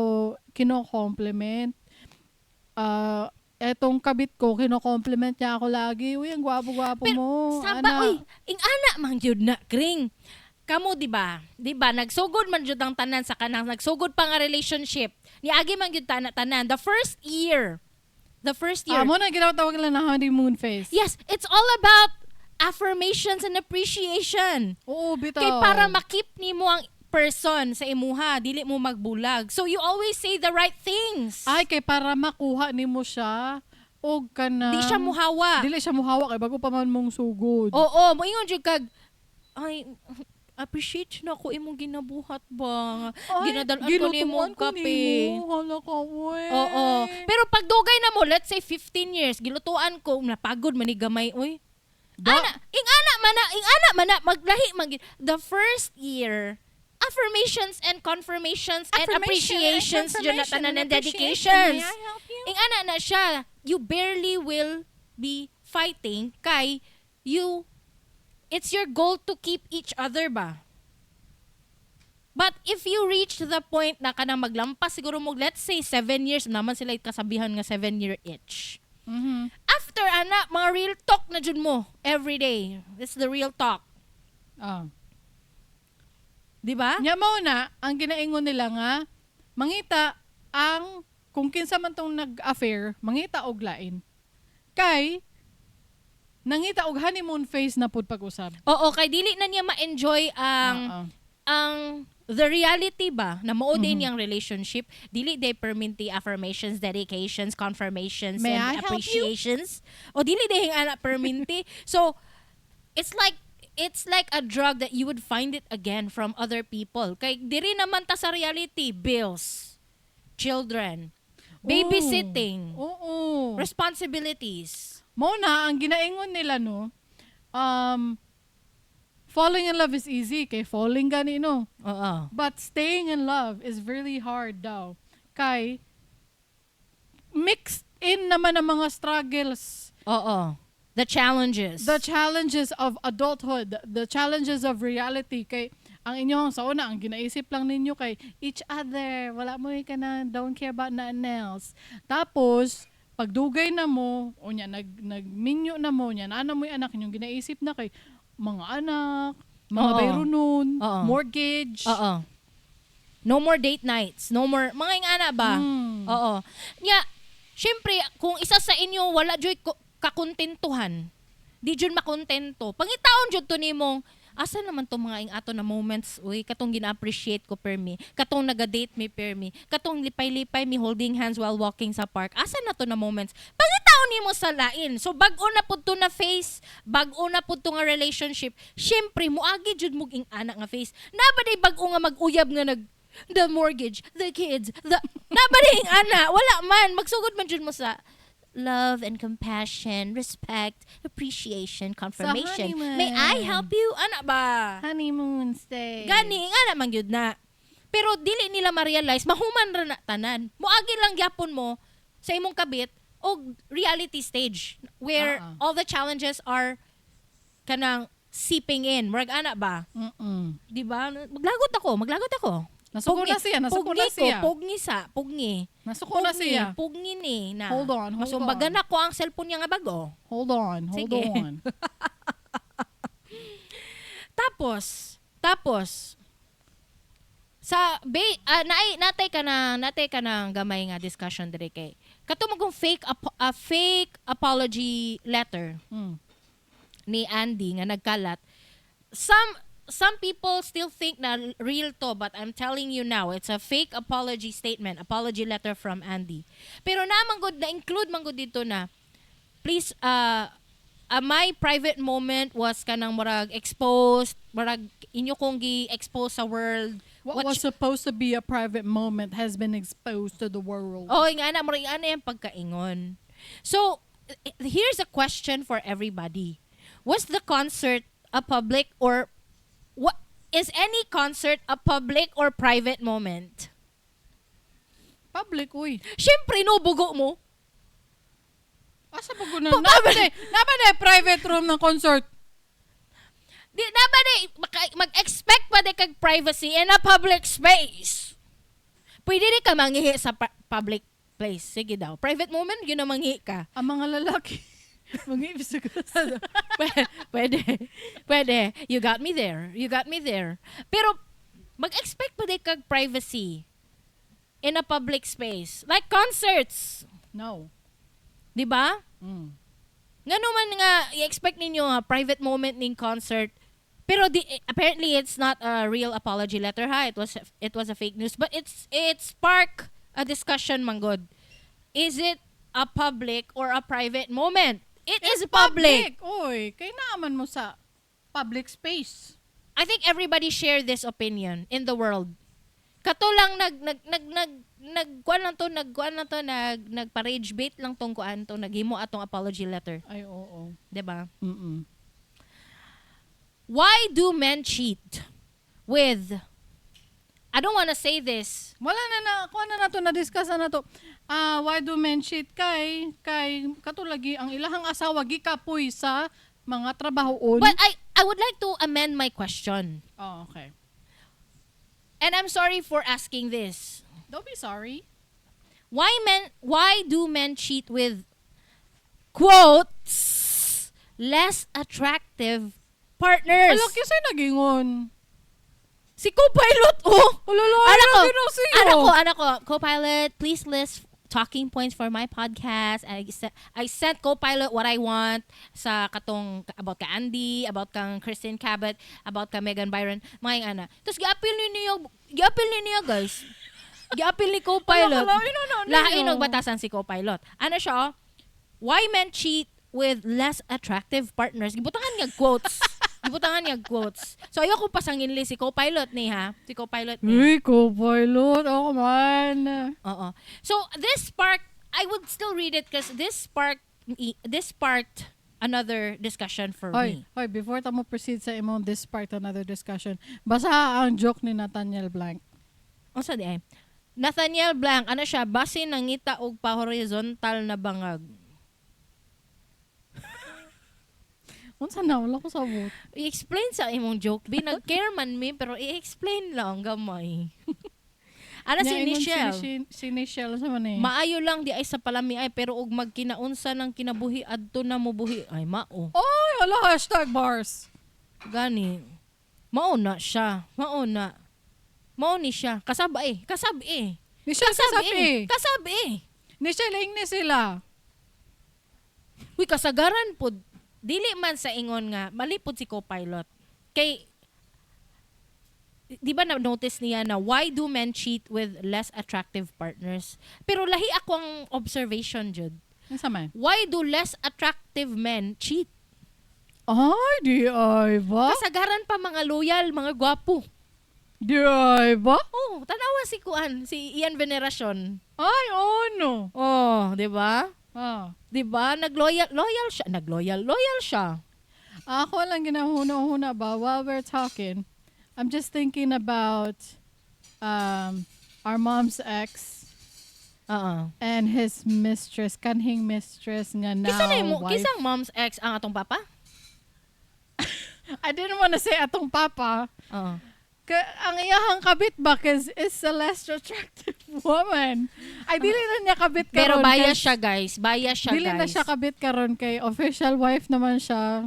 kino-compliment. Ah, etong kabit ko, kino-compliment niya ako lagi, "Uy, ang gwapo-gwapo Pero, mo." Saba, ana. uy, ing ana man jud na, kring. Kamo, di ba? Di ba nagsugod man jud ang tanan sa kanang nagsugod pa nga relationship. Niagi man jud tanan tanan the first year. The first year. Ah, mo na ginatawag nila na honeymoon phase. Yes, it's all about affirmations and appreciation. Oo, bitaw. Kay para makip nimo ang person sa imuha, dili mo magbulag. So you always say the right things. Ay, kay para makuha nimo siya og kanang Di siya muhawa. Dili siya muhawa kay bago pa man mong sugod. Oo, moingon jud kag, "Ay, appreciate na ko imong ginabuhat ba. Ay, Ginadalan ko nimo gilutuan og kape." nimo. Hala ka, uy. Oo. Pero pag dugay na mo, let's say 15 years, gilutuan ko, napagod man ni gamay, uy. Ana, ing ana man na, ing ana man na, maglahi man gyud. The first year, affirmations and confirmations and appreciations jud na tanan and dedications. May I help you? Ing ana na siya, you barely will be fighting kay you it's your goal to keep each other ba? But if you reach the point na kanang maglampas siguro mo, let's say 7 years naman sila kasabihan nga 7 year itch. After ana, mga real talk na jud mo every day. It's the real talk. Ah. Di ba? Nya mao na ang ginaingon nila nga mangita ang kung kinsa man tong nag-affair, mangita og lain. Kay nangita og honeymoon phase na pud pag-usab. Oo, kay dili na niya ma-enjoy ang Oo. Ang the reality ba na mao din niyang relationship, dili day perminti affirmations, dedications, confirmations May and I help you? appreciations o dili day ang ana perminti. So it's like a drug that you would find it again from other people kay diri naman ta sa reality: bills, children, babysitting, Oo. responsibilities. Mao na ang ginaingon nila no. Falling in love is easy kay falling gani no. Oo. But staying in love is really hard daw. Kay mixed in naman ang mga struggles, Oo, the challenges. The challenges of adulthood, the challenges of reality kay ang inyong sa una ang ginaisip lang ninyo kay each other, wala mo ka na don't care about nothing else. Tapos pagdugay na mo, unya nagminyo na mo, unya naa na mo yung anak inyong ginaisip na kay mga anak, mga bayronon, mortgage. Oo. No more date nights. No more, mga ingana ba? Oo. Nya, syempre, kung isa sa inyo wala joy Kakontentuhan. Di jud makontento. Pangitaon jud to nimong asa naman to mga ing ato na moments, uy, katong gina-appreciate ko permi, katong naga-date mi permi, katong lipay-lipay mi holding hands while walking sa park. Asa na to na moments? Pangitaon nimo sa lain. So bag-o na pud to na phase, bag-o na pud to nga relationship. Syempre muagi jud mog ing ana nga phase. Naa ba day bag-o nga mag-uyab nga nag the mortgage, the kids, the naa ba day ing ana? Wala man. Magsugod man jud mo sa love and compassion, respect, appreciation, confirmation. Honeymoon. May I help you? Ana ba? Honeymoon stay. Gani nga naman gyud na. Pero dili nila ma-realize mahuman ra na tanan. Moagi lang gyapon mo sa imong kabit og reality stage where all the challenges are kanang seeping in. Murag ana ba? Di ba? Maglagot ako, maglagot ako. Nasuko na siya, nasuko na Pugni ko, siya. pugni sa, pugni. Nasuko na Pugni, siya. pugni ni na. Hold on, hold Masumbagan on. na ko ang cellphone niya nga bago. Hold on, hold Sige. on. Tapos sa ba, naay natay ka ng gamay nga discussion dire kay kato mo kung a fake apology letter ni Andy nga nagkalat. Some people still think na real to, but I'm telling you now, it's a fake apology statement, apology letter from Andy. Pero na man gud na include man gud dito na please, my private moment was kanang murag exposed, murag inyo kong gi-expose sa world. What was supposed to be a private moment has been exposed to the world. Oh, nga na, murag ana yung pagkaingon. So, here's a question for everybody. Was the concert a public or what is any concert a public or private moment? Public, uy. Syempre, no, bugo mo. Asa pa ko na? Naa ba na private room ng concert? Di na ba di, mag-expect pa di kag privacy in a public space? Pwede di ka manghihi sa public place. Sige daw. Private moment, yun na manghihi ka. Ang mga lalaki. Manghihi sa Pwede. Pwede. You got me there. You got me there. Pero, mag-expect pa di kag privacy in a public space. Like concerts. No. Di ba? Mm. Ngano man nga i-expect ninyo nga private moment ning concert, pero di, apparently it's not a real apology letter, ha. It was a fake news, but it spark a discussion manggod. Is it a public or a private moment? It is public. Oy, kay naaman mo sa public space. I think everybody share this opinion in the world. Kato lang nag nag nag nag nag kuan lang to, nagkuan lang to, nag nagpa-rage bait lang tong kuan to, naghimo atong apology letter, Ay, oo. 'di ba? Mm-mm. Why do men cheat with, I don't wanna say this. Wala na na, kuha na nato, na-discuss na nato. Ah, why do men cheat? Kay, katulagi, ang ilahang asawa gikapoy sa mga trabahoon. But I would like to amend my question. Oh, okay. And I'm sorry for asking this. Don't be sorry. Why do men cheat with quotes less attractive partners? Ala, kisa'y nagingon. Si co-pilot, oh. Ulala, Anak ko, siya. anak ko, anak ko, "Co-pilot, please list talking points for my podcast." I sent co-pilot what I want sa katong about ka Andy, about kang Kristin Cabot, about ka Megan Byron, mga yung ana. Tapos giapil ni niya, giapil ni niya, guys. Giapil ni co-pilot. Ala, kalain na na niyo. Lain og batasan si co-pilot. Ano siya, oh? Why men cheat with less attractive partners. Gibutangan niya quotes. Gibutangan niya quotes. So ayoko pasanginli si co-pilot ni ha. Si co-pilot ni. Uy, co-pilot. Oh, man. Oo. So this sparked, I would still read it because this sparked another discussion for Hoy, me. hoy, before ta mo proceed sa imong this part another discussion, basa ang joke ni Nathaniel Blank. Unsa di ay? Nathaniel Blank, ano siya, basin nangita og pa-horizontal na bangag. Unsa na wala ko sabot. I-explain sa imong joke. Bi, nag-care man mi, pero i-explain lang gamay. Ano si Nya, ingon Nichelle? Si Nichelle sa man eh. Maayo lang di ay sa palami ay, pero og magkinaunsa ng kinabuhi adto na mobuhi ay mao. Oy, ala #bars. Gani. Mao na siya. Mao na. Mao ni siya. Kasab eh. Kasab eh. Nichelle Kasab kasab eh. eh. Kasab eh. Nichelle ing ni sila. Uy, kasagaran pod dili man sa ingon nga mali pod si co-pilot. Kay di ba na notice niya na why do men cheat with less attractive partners? Pero lahi ako ang observation jud. Unsa man? Why do less attractive men cheat? Ay, diay ba? Kasagaran pa mga loyal, mga gwapo. Diay ba? Oh, tanawa si kuan, si Ian Veneracion. Ay, oh no. Oh, di ba? Ah. Di ba? Nagloyal loyal siya, nagloyal, loyal siya. Ako lang ginahuna-huna ba while we're talking. I'm just thinking about our mom's ex Oo. and his mistress, kanhing mistress nga now Kisa na mo, wife. kisang mom's ex ang atong papa? I didn't want to say atong papa. Oo. Ang iyahang kabit ba cause is a less attractive woman. Ay, dili na niya kabit Pero karon. bias 'Cause siya, guys. Bias siya, dili guys. na siya kabit karon kay official wife naman siya.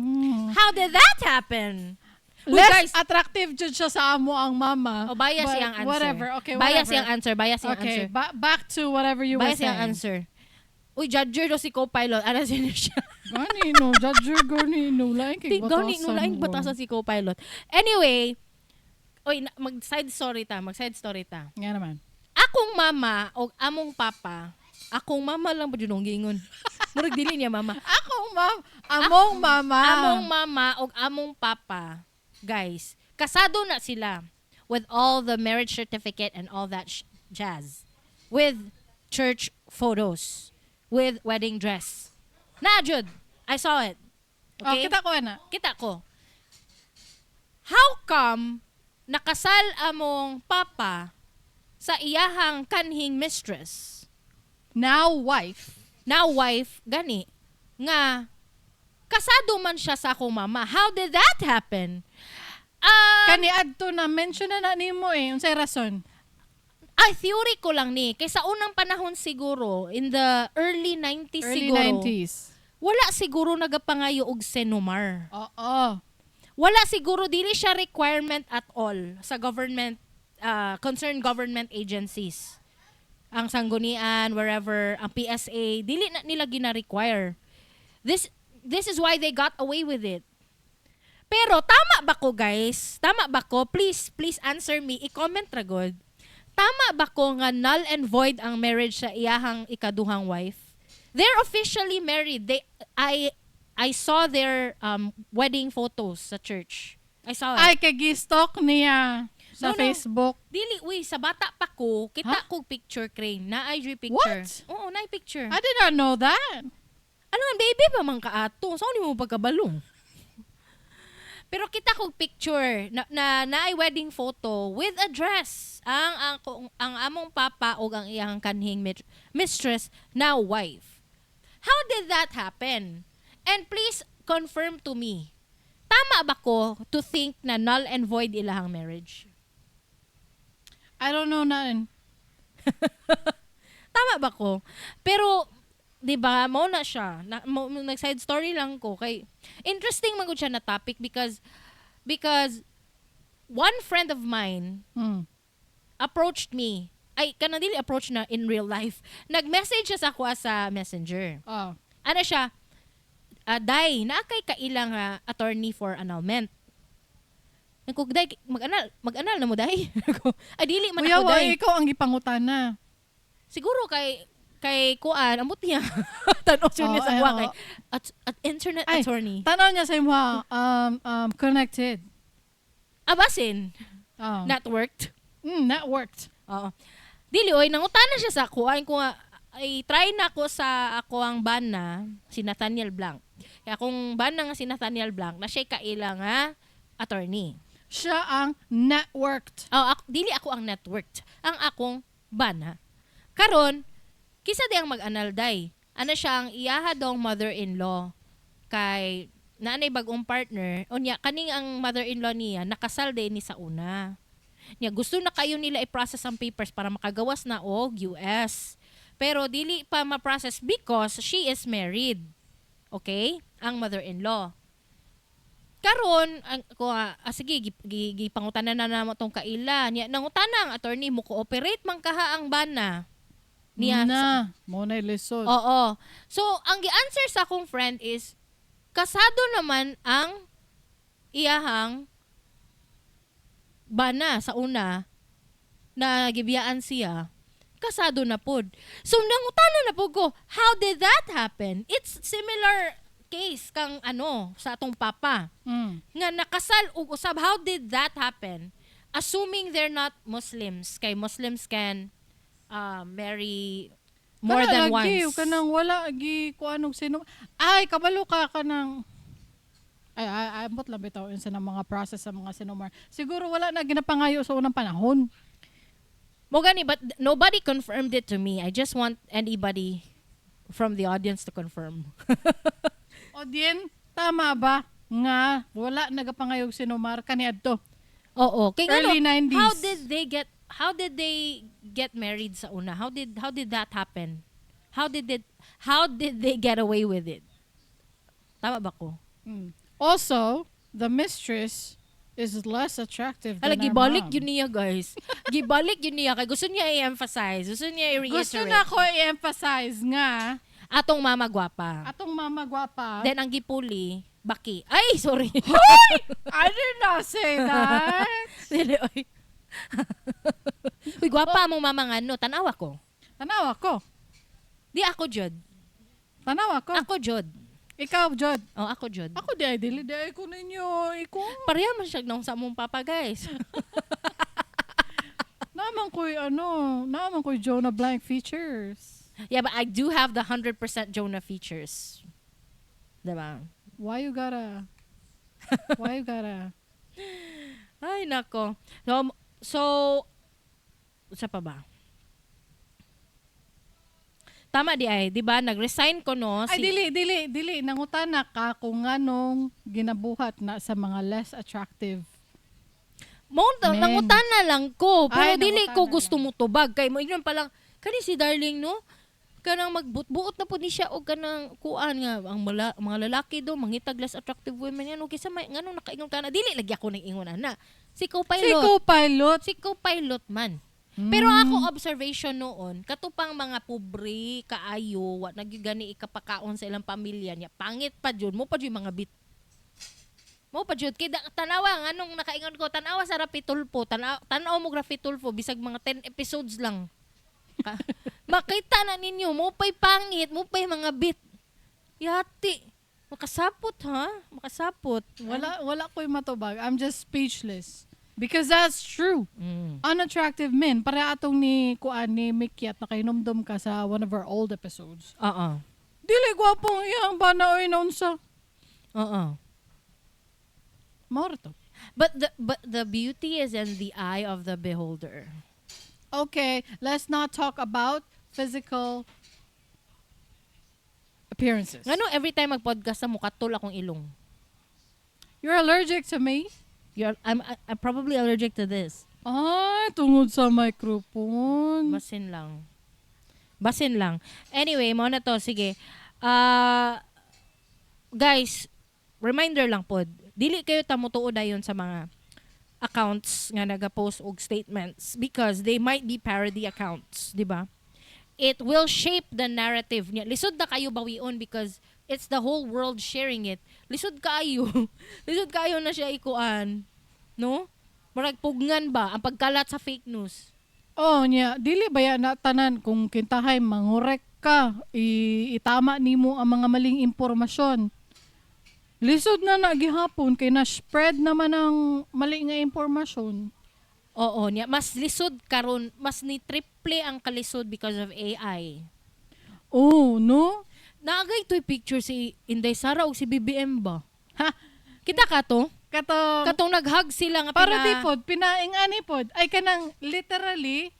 How did that happen? Uy, Less guys. attractive jud siya sa amo ang mama. Oh, bias But siyang answer. whatever. Okay, Bias whatever. siyang answer. Bias siyang Okay, answer. back to whatever you were Bias saying. siyang answer. Uy, judger daw si co-pilot. Ano siya siya? Gani no, judger gani no, lain kay Di, gani, no, laing batasan si co-pilot. Anyway, oy, mag-side story ta. Mag-side story ta. Nga naman. Akong mama o among papa, akong mama lang ba jud ang giingon? Murag dili niya mama. Akong mam, among mama. Among mama o among papa, guys, kasado na sila with all the marriage certificate and all that jazz. With church photos. With wedding dress. Na, jud. I saw it. Oh, Okay? kita ko na. Kita ko. How come nakasal among papa sa iyahang kanhing mistress? Now wife. Now wife, gani, nga kasado man siya sa akong mama. How did that happen? Kani adto na mention na na nimo eh. Unsay rason? Ay, theory ko lang ni. Kay sa unang panahon siguro, in the early 90s Early siguro, 90s. wala siguro nagapangayo og Senomar. Oo. Wala siguro, dili siya requirement at all sa government, concerned government agencies. Ang Sanggunian, wherever, ang PSA, dili na nila gina-require. This is why they got away with it. Pero tama ba ko, guys? Tama ba ko? Please, please answer me. I-comment ra gud. Tama ba ko nga null and void ang marriage sa iyahang ikaduhang wife? They're officially married. They I saw their wedding photos sa church. I saw it. Ay, kay gi-stalk niya sa No. Facebook. Dili, uy, sa bata pa ko, kita Huh? kog picture, Crane. Naay jud picture. What? Oo, naay picture. I did not know that. Ano nga, baby pa man kaato? Saan mo pagkabalong? Pero kita kog picture na naay wedding photo with a dress. Ang among papa og ang iyang kanhing mistress, now wife. How did that happen? And please confirm to me. Tama ba ko to think na null and void ilahang marriage? I don't know nothing. Tama ba ko? Pero 'di ba, mao na siya. Na, mo, nag-side story lang ko kay interesting man gud siya na topic because one friend of mine approached me. Ay, kanang dili approach na in real life. Nag-message siya sa ako sa Messenger. Oh. Ano siya? "Day, naa kay kailang attorney for annulment." Nagko, "Day, mag-anal na mo, day." Ako, "Ay, dili man Kuya, ako, day." ikaw ang gipangutana. Siguro kay kuan amot niya. Tan-aw siya niya Oh, sa ay, kuha oo. kay at internet Ay, attorney. Tanaw niya sa imo, connected. Abasin, Oh. networked. Networked. Oo. Dili oy, nangutana siya sa ako. Ay ko nga ay try na ko sa ako ang bana si Nathaniel Blanc. Kaya akong bana nga si Nathaniel Blanc na siya kaila nga attorney. Siya ang networked. Oh, ako, dili ako ang networked. Ang akong bana. Karon, kisa di ang mag-anal, day? Ano siya ang iyaha dong mother-in-law kay naanay bagong partner. Unya kaning ang mother-in-law niya nakasal din ni sa una. Nya gusto na kayo nila i-process ang papers para makagawas na og US. Pero dili pa ma-process because she is married. Okay? Ang mother-in-law. Karon ang ko sige gipangutana na namo tong kaila. Nya nangutana ang attorney, mo cooperate man kaha ang bana. Niya. Na, mao na lisod. Oo. So, ang gi-answer sa akong friend is, kasado naman ang iyahang bana sa una na gibiyaan siya, kasado na pod. So, nangutana na pod ko, how did that happen? It's similar case kang ano, sa atong papa nga nakasal og usab. How did that happen, assuming they're not Muslims, kay Muslims can marry more Kana than lagi, once? Kanang wala gi kuan og sino. Ay, kabalo ka kanang ay ay ay ambot lang bitaw unsa ng mga process sa mga CENOMAR. Siguro wala na ginapangayo sa unang panahon. Mo gani, but nobody confirmed it to me. I just want anybody from the audience to confirm. O diin, tama ba nga wala nagapangayo og CENOMAR kaniadto? Oo, kay ngano, Early 90s. How did they get married sa una? How did that happen? How did they get away with it? Tama ba ko? Mm. Also, the mistress is less attractive than Hala, our gibalik mom. yun niya, guys. Gibalik yun niya. Kay gusto niya i-emphasize. Gusto niya i-reiterate. Gusto na ko i-emphasize nga atong mama gwapa. Atong mama gwapa. Then, ang gipuli, baki. Ay, sorry. I did not say that. Dili, oy. Uy, gwapa among mama nga, no. Tanawa ko. Tanawa ko. Di ako, jud. Tanawa ko. Ako, jud. Ikaw, jud. Oh, ako, jud. Ako di ay dili di ay ko ninyo. Iko. Pareha man siya nung sa among papa, guys. Naa man ko'y ano, naa man ko'y Jonah Blank features. Yeah, but I do have the 100% Jonah features. Diba? Why you gotta Ay, nako. So, sa pa ba? Tama di ay, di ba? Nag-resign ko, no? Ay, dili, dili, dili. Nangutana ka kung nganong ginabuhat na sa mga less attractive Mo men. Nangutana lang ko, pero Ay, dili ko nangutana gusto mo tubag kay mo ingnon pa lang kani si Darling, no? Kanang magbuot-buot na pud ni siya og kanang kuan nga ang mga lalaki do mangitag less attractive women yan, okay sa may nganong nakaingon ka na? Dili lagi ako nang ingon ana. Si co-pilot. Si co-pilot. Si co-pilot man. Pero ako observation noon, katupang mga pobre kaayo, wa na gyud gani ikapakaon sa ilang pamilya niya. Pangit pa jud, mo pa jud mga bit. Mo pa jud kay tanawa nganong nakaingon ko, tanawa sa Raffy Tulfo, tanaw mo Raffy Tulfo bisag mga 10 episodes lang. Makita na ninyo mo pa'y pangit, mo pa'y mga bit. Yati. Makasapot ha? Makasapot. Wala, wala ko'y matubag. I'm just speechless. Because that's true. Unattractive men. Para atong ni kuan ni Mikyat na kahinumdum ka sa one of our old episodes. Oo. Dili gwapong iyang bana oy naunsa. Oo. Mao ra to. But the beauty is in the eye of the beholder. Okay, let's not talk about physical appearances. Ngano every time mag-podcast sa mukatol akong ilong? You're allergic to me? You're I'm probably allergic to this. Ay, tungod sa microphone. Basin lang. Basin lang. Anyway, mao na to. Sige. Ah, guys, reminder lang pod. Dili kayo tamutuo dayon sa mga accounts nga naga-post og statements because they might be parody accounts, di ba? It will shape the narrative niya. Lisod na kayo bawion because it's the whole world sharing it. Lisod kaayo. Lisod kaayo na siya ikuan. No? Murag pugnan ba ang pagkalat sa fake news? Oh, niya, dili ba ya na tanan kung kintahay mangorek ka, itama nimo ang mga maling impormasyon. Lisod na na gihapon kay na spread naman ang mali nga impormasyon. Oo, niya mas lisod karon, mas ni triple ang kalisod because of AI. Oh, no? Naagay to'y picture si Inday Sara og si BBM ba? Ha? Kita ka to? Katong Katong nag-hug sila nga para di pod pinaing ani pod ay kanang literally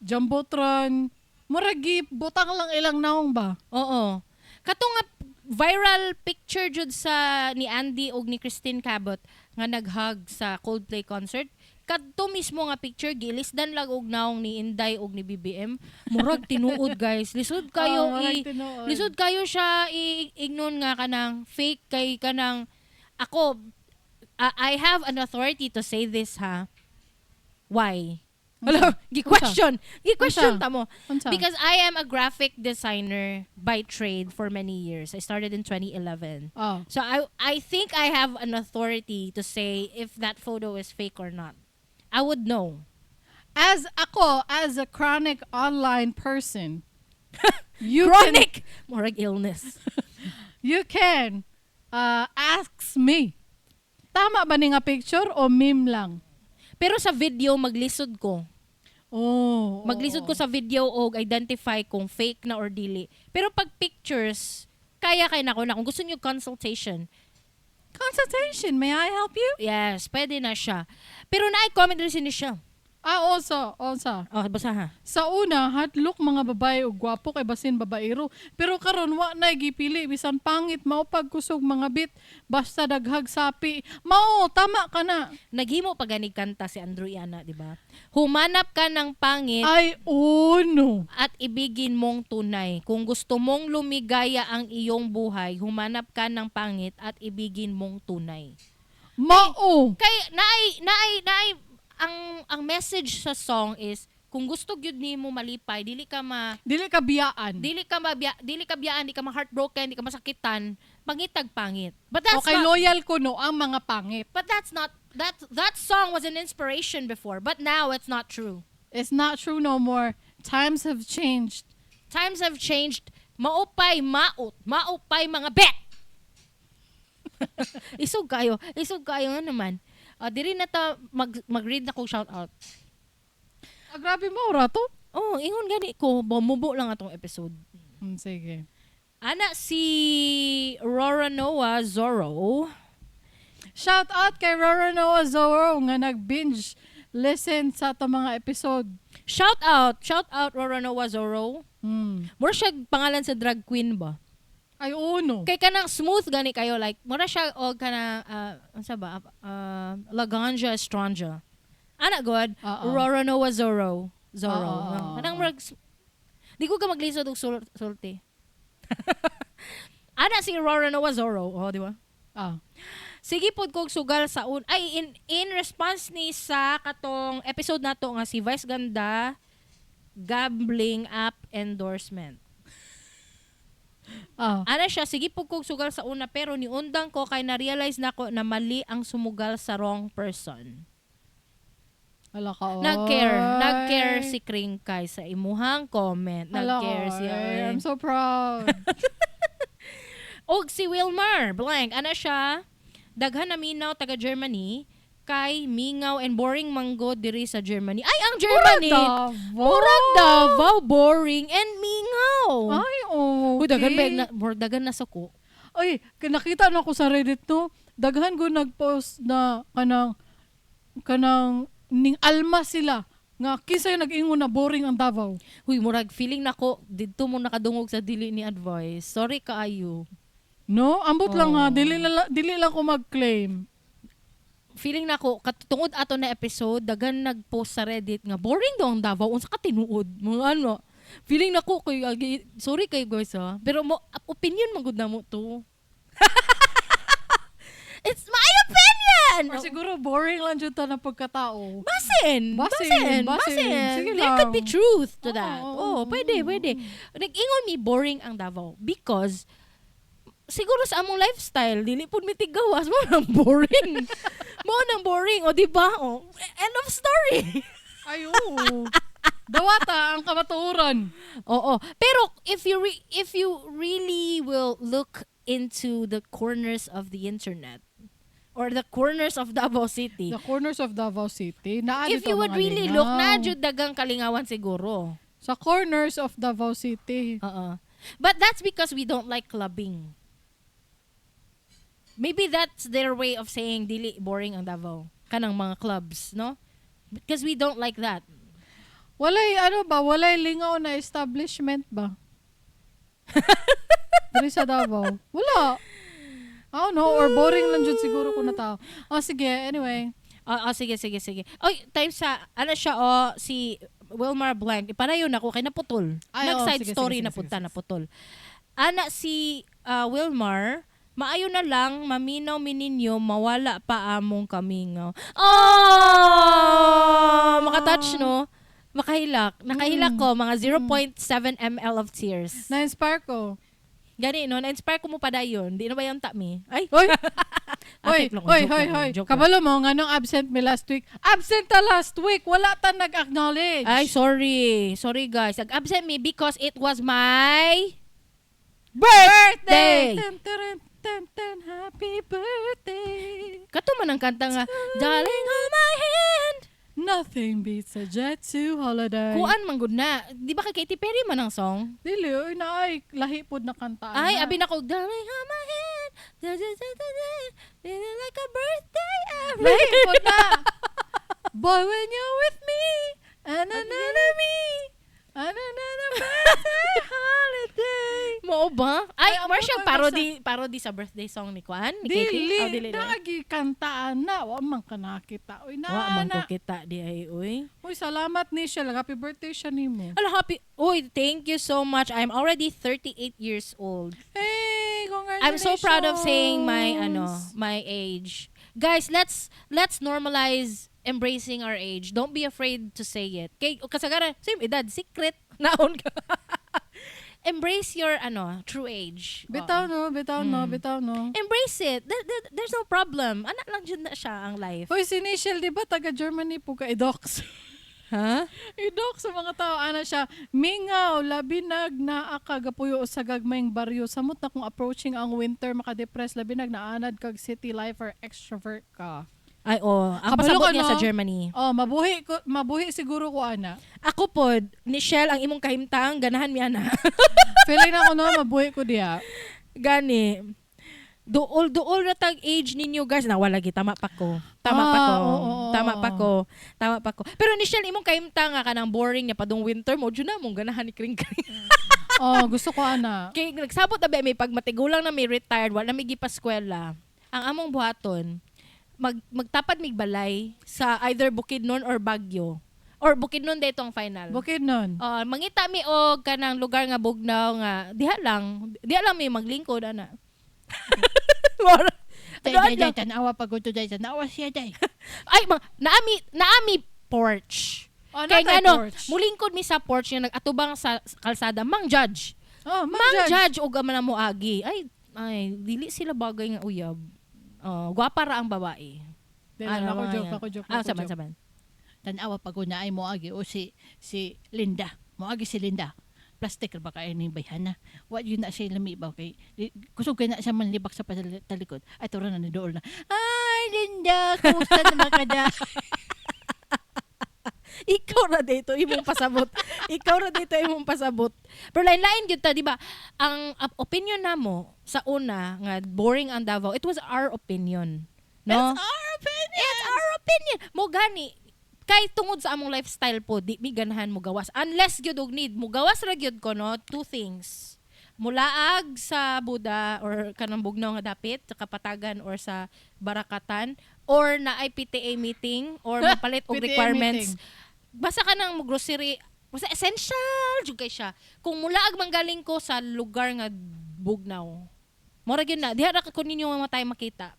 jumbotron, murag butang lang ilang naong ba. Oo. Katong nga viral picture jud sa ni Andy og ni Christine Cabot nga nag-hug sa Coldplay concert. Kadto mismo nga picture gilisdan lang og naong ni Inday og ni BBM. Murag tinuod, guys. Lisod kayo Oh, murag i tinuod. lisod kayo siya i-ignon nga kanang fake kay kanang ako, I have an authority to say this ha. Why? Hello, gi-question. Gi-question Unsa? Ta mo. Unsa? Because I am a graphic designer by trade for many years. I started in 2011. Oh. So I think I have an authority to say if that photo is fake or not. I would know. As ako, as a chronic online person, you can Chronic murag illness. You can ask me. Tama ba ni nga picture o meme lang? Pero sa video maglisod ko. Oh. Maglisod ko sa video og identify kung fake na or dili. Pero pag pictures, kaya kay nako na kung gusto niyo consultation. Consultation, may I help you? Yes, pwede na siya. Pero naay comment rin si siya. Ah, also, also. Oh, basta ha. Sa una, hadlok mga babae og gwapo kay basin babaero. Pero karon wa na gipili bisan pangit mao pagkusog mga bit basta daghag sapi. Mao tama ka na. Naghimo pa ganig kanta si Andrew Iana, di ba? Humanap ka ng pangit Ay, oh no. at ibigin mong tunay. Kung gusto mong lumigaya ang iyong buhay, humanap ka ng pangit at ibigin mong tunay. Mao. Kay naay naay ang message sa song is kung gusto gyud nimo malipay, dili ka ma Dili ka biyaan. dili ka biyaan, di ka ma heartbroken, di ka masakitan, pangitag pangit. But that's Okay, not loyal ko no ang mga pangit. But that's not that that song was an inspiration before, but now it's not true. It's not true no more. Times have changed. Times have changed. Maupay maot, maupay mga bet. Isog kayo, isog kayo nga naman. Ah, diri na ta mag-read na kog shout out. Ah, grabe mo, rato. Oh, ingon gani ko, bumubo lang atong episode. Sige. Ana si Rora Noah Zorro. Shout out kay Rora Noah Zorro nga nag-binge listen sa ato mga episode. Shout out Rora Noah Zorro. Mura siya pangalan sa drag queen ba? Ay, uno. Kay kanang smooth gani kayo, like mura siya og kanang unsa ba, Laganja Estranja. Ana god, Oo. Rora Noah Zorro. Zorro. Oo, oo, Kanang oo. murag di ko ka maglisod og sulti. Ana si Rora Noah Zorro, oh, di ba? Ah. Sige pod kog sugal sa un ay in response ni sa katong episode nato nga si Vice Ganda gambling app endorsement. Ana siya, sige po kog sugal sa una pero niundang ko kay na-realize nako na mali ang sumugal sa wrong person. Ala ka, oy. Nag-care si Kringkay sa imuhang comment. Ala ka, Nag-care siya. oy. Oy. I'm so proud. Og si Wilmar Blank, ana siya, daghan na minaw taga Germany kay mingaw and boring mango diri sa Germany. Ay, ang Germany! Davao. Murag Davao, boring and mingaw. Ay, okay. Uy, daghan ba na, murag daghan na suko. Ay, nakita na ko sa Reddit no. Daghan ko nag-post na kanang ning alma sila nga kinsa yung nag-ingon na boring ang Davao. Huy, murag feeling nako didto mo nakadungog sa dili ni advice. Sorry kaayo. No, ambot lang ha, Oh. dili lang ko mag-claim. Feeling nako katungod ato na episode, daghan nag-post sa Reddit nga boring daw ang Davao, unsa ka tinuod? Mga ano. Feeling nako kay sorry kayo guys ha. Pero mo opinion man gud na mo to. It's my opinion. Or siguro boring lang jud ta na pagkatao. Basin. Basin, Basin. basin. Basin. Sige There could be lang. truth to Oo, that. oo, Oh, oo, pwede, oo, pwede. Nag-ingon mi boring ang Davao because siguro sa among lifestyle, dili pud mi tigawas, mo nang boring. Mo nang boring, o di ba? O, end of story. Ay, oo. Dawata ang kamatuoran. Oo. Pero if you really will look into the corners of the internet or the corners of Davao City, The corners of Davao City. Naa if dito you ang would mga really lingaw. look, naa jud dagang kalingawan siguro. Sa corners of Davao City. Oo. But that's because we don't like clubbing. Maybe that's their way of saying dili boring ang Davao. Kanang mga clubs, no? Because we don't like that. Walay ano ba? Walay lingaw na establishment ba? Diri sa Davao. Wala. I don't know. Or boring lang jud siguro ko na tao. Oh, sige. Anyway. Ah, ah, sige, sige, sige. Oy, time sa, ano siya, oh, si Wilmar Blank. Ipanayon ako kay naputol. Ay, oo, Nag-side sige, story sige, na sige, punta, sige. naputol. Ana si Wilmar, Maayo na lang maminaw mi ninyo, mawala pa among kamingaw. Oh! Makatouch, no? Makahilak. Nakahilak ko mga 0.7 ml of tears. Na-inspire ko. Gani no, na-inspire ko mo padayon. Di na ba yung mi? Ay. Oy! Oy, Ate, oy, joke oy, lang, oy. joke lang. Kabalo mo, nganong absent mi last week? Absent ta last week. Wala ta nag-acknowledge. Ay, sorry. Sorry, guys. Nag-absent me because it was my birthday! Birthday! Tan, taran, tan, tan, happy birthday! Kato man ang kanta nga, "Darling, hold my hand." Nothing beats a Jet2 holiday. Kuan man gud na. Di ba kay Katy Perry man ang song? Dili, oy, na ay, lahi pod na kantaan Ay, na. abi na ko, "Darling, hold my hand. Da, da, da, da, da. Feeling like a birthday every." Lahi pod na. Boy, when you're with me, na na na me, na na na birthday holiday. Mao ba? Ay, Ay, ang Marcia, bukoy parody, parody sa birthday song ni Kuan? Ni Katy? Dili, Oh, dili. Na. naagi kantaan na. Wa man ka nakita. Uy, na, Wa man na. ko kita di ay, uy. Uy, salamat ni siya. Happy birthday siya nimo. Ala, happy. Uy, thank you so much. I'm already 38 years old. Hey, congratulations. I'm so proud of saying my ano, my age. Guys, let's normalize embracing our age. Don't be afraid to say it. Kay kasagaran, same edad, secret naon ka. Embrace your ano, true age. Bitaw Oo. no, bitaw no, bitaw no. Embrace it. There's no problem. Ana lang jud na siya ang life. Uy, si Nichelle, di ba taga Germany po ka idox? Ha? Idox sa mga tao, ana siya, mingaw, labi nag naa ka gapuyo sa gagmayng baryo. Samot na kung approaching ang winter, makadepress, labi nag naanad kag city life or extrovert ka. Ay, oh, ang Kabalo pasabot ka, niya no? sa Germany. Oh, mabuhi ko, mabuhi siguro ko ana. Ako pod, Nichelle, ang imong kahimtang, ganahan mi ana. Feeling na ko no, mabuhi ko diya. Gani. Duol duol ra tag age ninyo, guys. Nawala gi, tama pa ko. Tama pa Ah, ko. oo. Tama pa ko. Tama pa ko. Pero Nichelle, imong kahimtang nga kanang boring niya padung winter mo jud na mong ganahan ni Kring Kring. Oh, gusto ko ana. Kay nagsabot na ba may pag matigulang na may retired, wala may gipaskwela. Ang among buhaton, magtapad mig balay sa either Bukidnon or Baguio. Or Bukidnon dito ang final. Bukid nun. Mangita mi og kanang lugar nga bugnaw nga diha lang mi maglingkod ana. Day, Ano, day, ano? day, tanawa pag day, tanawa siya, day. Ay, naami porch. Oh, Kay natay ngano, porch. mulingkod mi sa porch nga nagatubang sa kalsada, mang judge. Oh, mang Mang judge. judge og ama na moagi. Ay, ay, dili sila bagay nga uyab. Oh, gwapa ra ang babae. Dili, Ano, ako mga joke, yan. ako joke, Ah, ako saban joke. saban. Tanawa pag na ay moagi o si Linda. Moagi si Linda. Plastic ra ba kay ni bayhana? Wa yun na siya lami ba kay kusog kay na siya manlibak sa talikod. Ay turo na ni dool na. Ay Linda, kumusta naman ka da? Ikaw ra dito imong pasabot. Ikaw ra dito imong pasabot. Pero lain-lain gyud ta, di ba? Ang opinion namo sa una nga boring ang Davao, it was our opinion. No? It's our opinion. It's our opinion. Mo gani kay tungod sa among lifestyle po, di mi ganahan mo gawas. Unless gyud og need mo gawas ra gyud ko, no, two things. Mulaag sa Buda or kanang bugnaw nga dapit sa Kapatagan or sa Barakatan or na ay PTA meeting or mapalit og PTA requirements. meeting. Basta ka nang mo grocery, basta essential jud kay siya. Kung mulaag manggaling ko sa lugar nga bugnaw. Mora gyud na diha ra ko ninyo nga matay makita.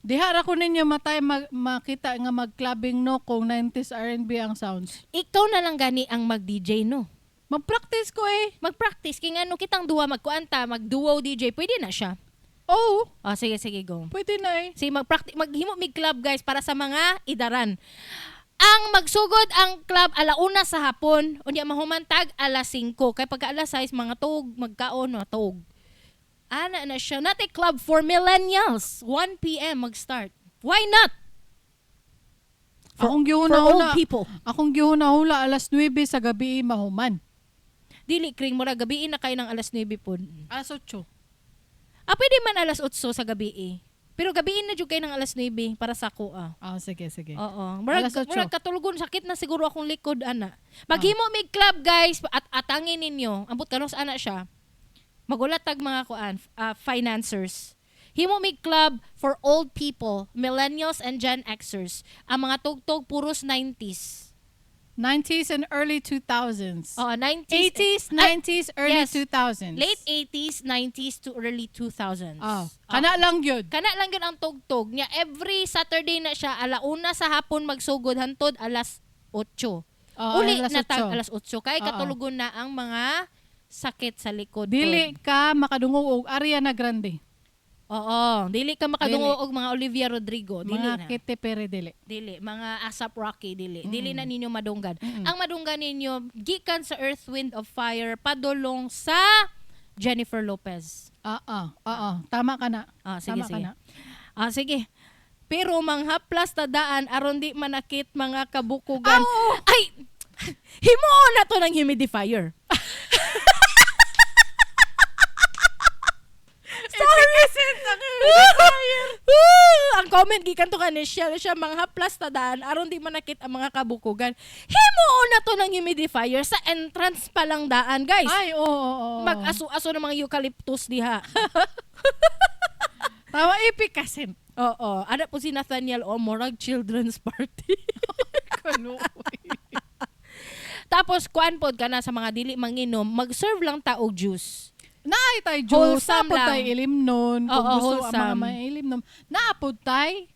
Diha ra ko ninyo matay makita nga mag-clubbing no kung 90s R&B ang sounds. Ikaw na lang gani ang mag-DJ, no? Mag-practice ko eh. Mag-practice kay ngano kitang duha magkuanta, mag-duo DJ, pwede na siya. Oh, Oh, sige sige, go. pwede na eh. Sige, mag-practice, maghimo mig club, guys, para sa mga idaran. Ang magsugod ang club alauna sa hapon, unya mahumantag alas 5. Kay pagka alas 6 mga tug magkaon mga tug. Ana na siya. Not a club for millennials. 1 p.m. mag-start. Why not? Akong For gihuna-hula. old people. Akong gihuna-hula alas 9 sa gabi mahuman. Dili kring mura gabiin na kayo ng alas 9 pod. Alas 8. Ah, pwede man alas 8 sa gabi eh. Pero gabiin na jud kayo ng alas 9 para sa ako ah. Ah, sige, sige. Oo. Murag, Alas 8. murag katulugon, sakit na siguro akong likod ana. Maghimo mig club, guys, at atangin ninyo. Ambot kanos ana siya. Magulat tag mga kuan financiers. Himo mig club for old people, millennials and Gen Xers. Ang mga tugtog puros 90s. 90s and early 2000s. Oo, 90s. 80s, 90s, early yes. 2000s. Late 80s, 90s to early 2000s. Oh, kana lang yun. Kana lang yun ang tugtog niya. Every Saturday na siya, alauna sa hapon magsugod hantod alas 8. Oo, Uli alas na tag 8. alas 8. Kay Oo. katulugon na ang mga sakit sa likod. Dili ka makadungog og Ariana Grande. Oo, dili ka makadungog og mga Olivia Rodrigo, dili Mga na. Katy Perry dili. Dili, mga ASAP Rocky dili. Dili na ninyo madunggan. Ang madunggan ninyo gikan sa Earth, Wind of Fire padulong sa Jennifer Lopez. Oo, oo. Tama ka na. Ah, sige, Tama ka sige. na. Ah, sige. Pero manghaplas ta daan aron di manakit mga kabukugan. Ay, himuon na to ng humidifier. Sorry. Ang comment gikan to kanin siya siya manghaplas ta daan aron di manakit ang mga kabukugan. Himuon na to ng humidifier sa entrance pa lang daan, guys. Ay, oo, oo, oo. Mag-aso-aso ng mga eucalyptus diha. Tama, epicacent. Oo. Ana po si Nathaniel o murag children's party. Kaluoy. Tapos kuan pod ka na sa mga dili manginom, mag-serve lang ta og juice. Naay tay juice, Wholesome naapod tay lang. ilimnon. Kung Oo, gusto ang mga wholesome. may ilimnon. Naapod tay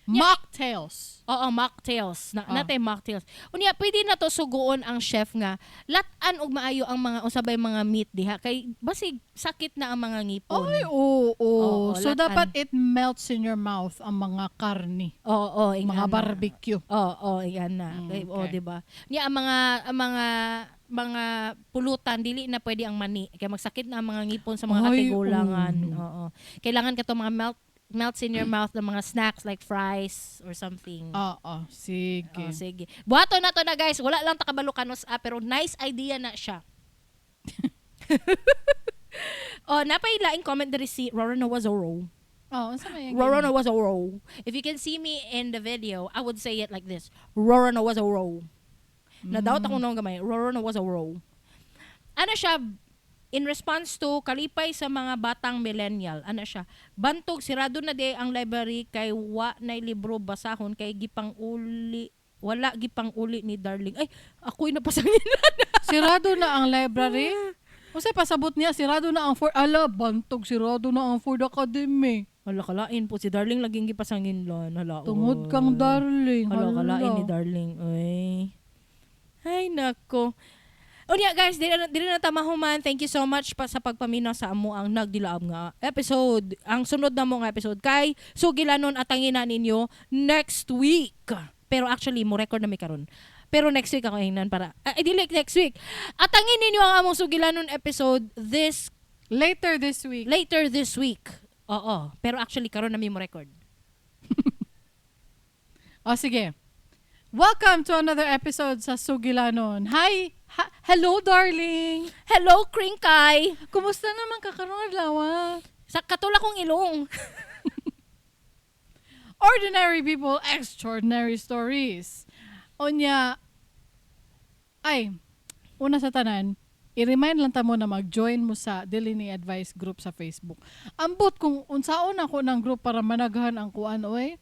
mocktails. Oo, mocktails. Na, Ah. Natay mocktails. Unya, pwede na to suguon ang chef nga. Lat-an og maayo ang mga usabay mga meat diha kay basig sakit na ang mga ngipon. Ay, oo, oo. Oo, So, latan. dapat it melts in your mouth ang mga karni. Oo, Mga ingana. barbecue. Oo, iyan na. Mm, Kay, oh, okay. 'di ba? Niya ang mga pulutan dili na pwede ang mani kay magsakit na ang mga ngipon sa mga Ay, katigulangan. oo. Oo. Kailangan ka to mga melts in your mouth ng mga snacks like fries or something. Oo, sige. Oh, sige. Buhaton na to na guys. Wala lang takabalo kanos ah, pero nice idea na siya. Oh, napay laing comment diri si Roronoa Zoro. Oh, unsa may ang Roronoa Zoro. If you can see me in the video, I would say it like this. Roronoa Zoro. Nadawat ako noong gamay. Roronoa Zoro. Ano siya, in response to kalipay sa mga batang millennial, ano siya, bantog sirado na di ang library kay wa na libro basahon kay gipang uli wala gipang uli ni darling. Ay, ako'y napasangin. Sirado na ang library. Unsa pasabot niya sirado na ang Ford ala bantog sirado na ang Ford Academy. Wala kalain po si darling laging gipasangin lan. Hala. Tungod kang darling. Hala, kalain Hala. ni darling. Ay. Ay, nako. Unya guys, di na tamahuman. Thank you so much pa sa pagpaminaw sa amo ang nagdilaab nga episode. Ang sunod na mo nga episode kay Sugilanon at tangina ninyo next week. Pero actually, mo record na mi karon. Pero next week ako hingnan para ay dili next week. Atangin ninyo ang among Sugilanon episode this Later this week. later this week. Oo, pero actually karon na mi mo record. O sige. Welcome to another episode sa Sugilanon. Hi! Hello, darling! Hello, Kringkay. Kumusta naman ka karong adlaw? Ah? Sa katulak kong ilong. Ordinary people, extraordinary stories. Unya, ay, una sa tanan, i-remind lang ta mo na mag-join mo sa Dili ni Advice group sa Facebook. Ambot kung unsaon ako ng group para managhan ang kuan oy.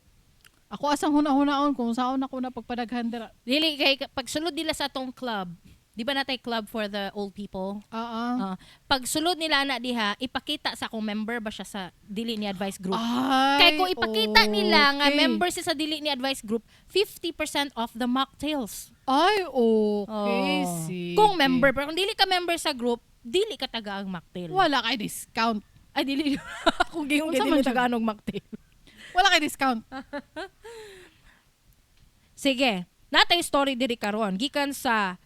Ako asang huna-hunaon kung unsaon ako na pagpadaghan dira. Dili kay pagsulod nila sa atong club, di ba natay club for the old people? Oo. Ah, pagsulod nila na diha, ipakita sa kung member ba siya sa Dili ni Advice group. Ay, Kay kung ipakita nila nga okay. member siya sa Dili ni Advice group, 50% off the mocktails. Ay, okay. Oh. Sige. Kung member, pero kung dili ka member sa group, dili ka taga ang mocktail. Wala kay discount. Ay dili. Kung gihong Unsa dili man siya? taga anong mocktail. Wala kay discount. Sige. Natay story diri karon gikan sa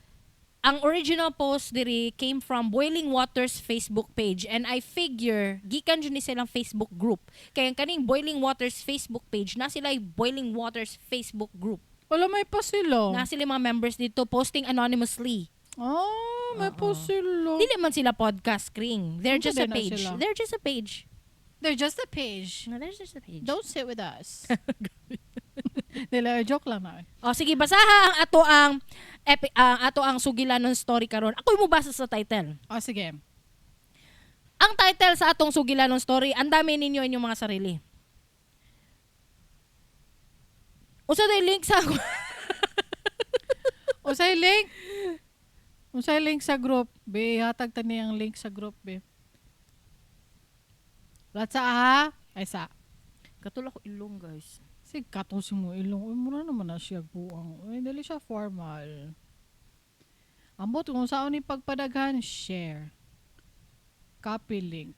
ang original post diri came from Boiling Waters Facebook page and I figure gikan jud ni silang Facebook group. Kaya ang kaning Boiling Waters Facebook page na sila Boiling Waters Facebook group. Wala may pa sila. Na sila mga members dito posting anonymously. Oh, may pa sila. Dili man sila podcast kring. They're Unsa just a din na page. sila? They're just a page. They're just a page. No, they're just a page. Don't sit with us. Nila, joke lang na. O sige, basaha ang ato ang ang ato ang sugilanon story karon. Ako'y mobasa sa title. O, sige. Ang title sa atong sugilanon story, ang dami ninyo inyong mga sarili. Usa day link sa ako. Unsay link? Unsay link sa group? Be, hatag ta niyang link sa group, be. Latsa ha? Ay sa. Katulak ko ilong, guys. Sig kato si mo ilong. Uy, mura naman na siya buang. Uy, dili siya formal. Ambot kung saan ni pagpadaghan, share. Copy link.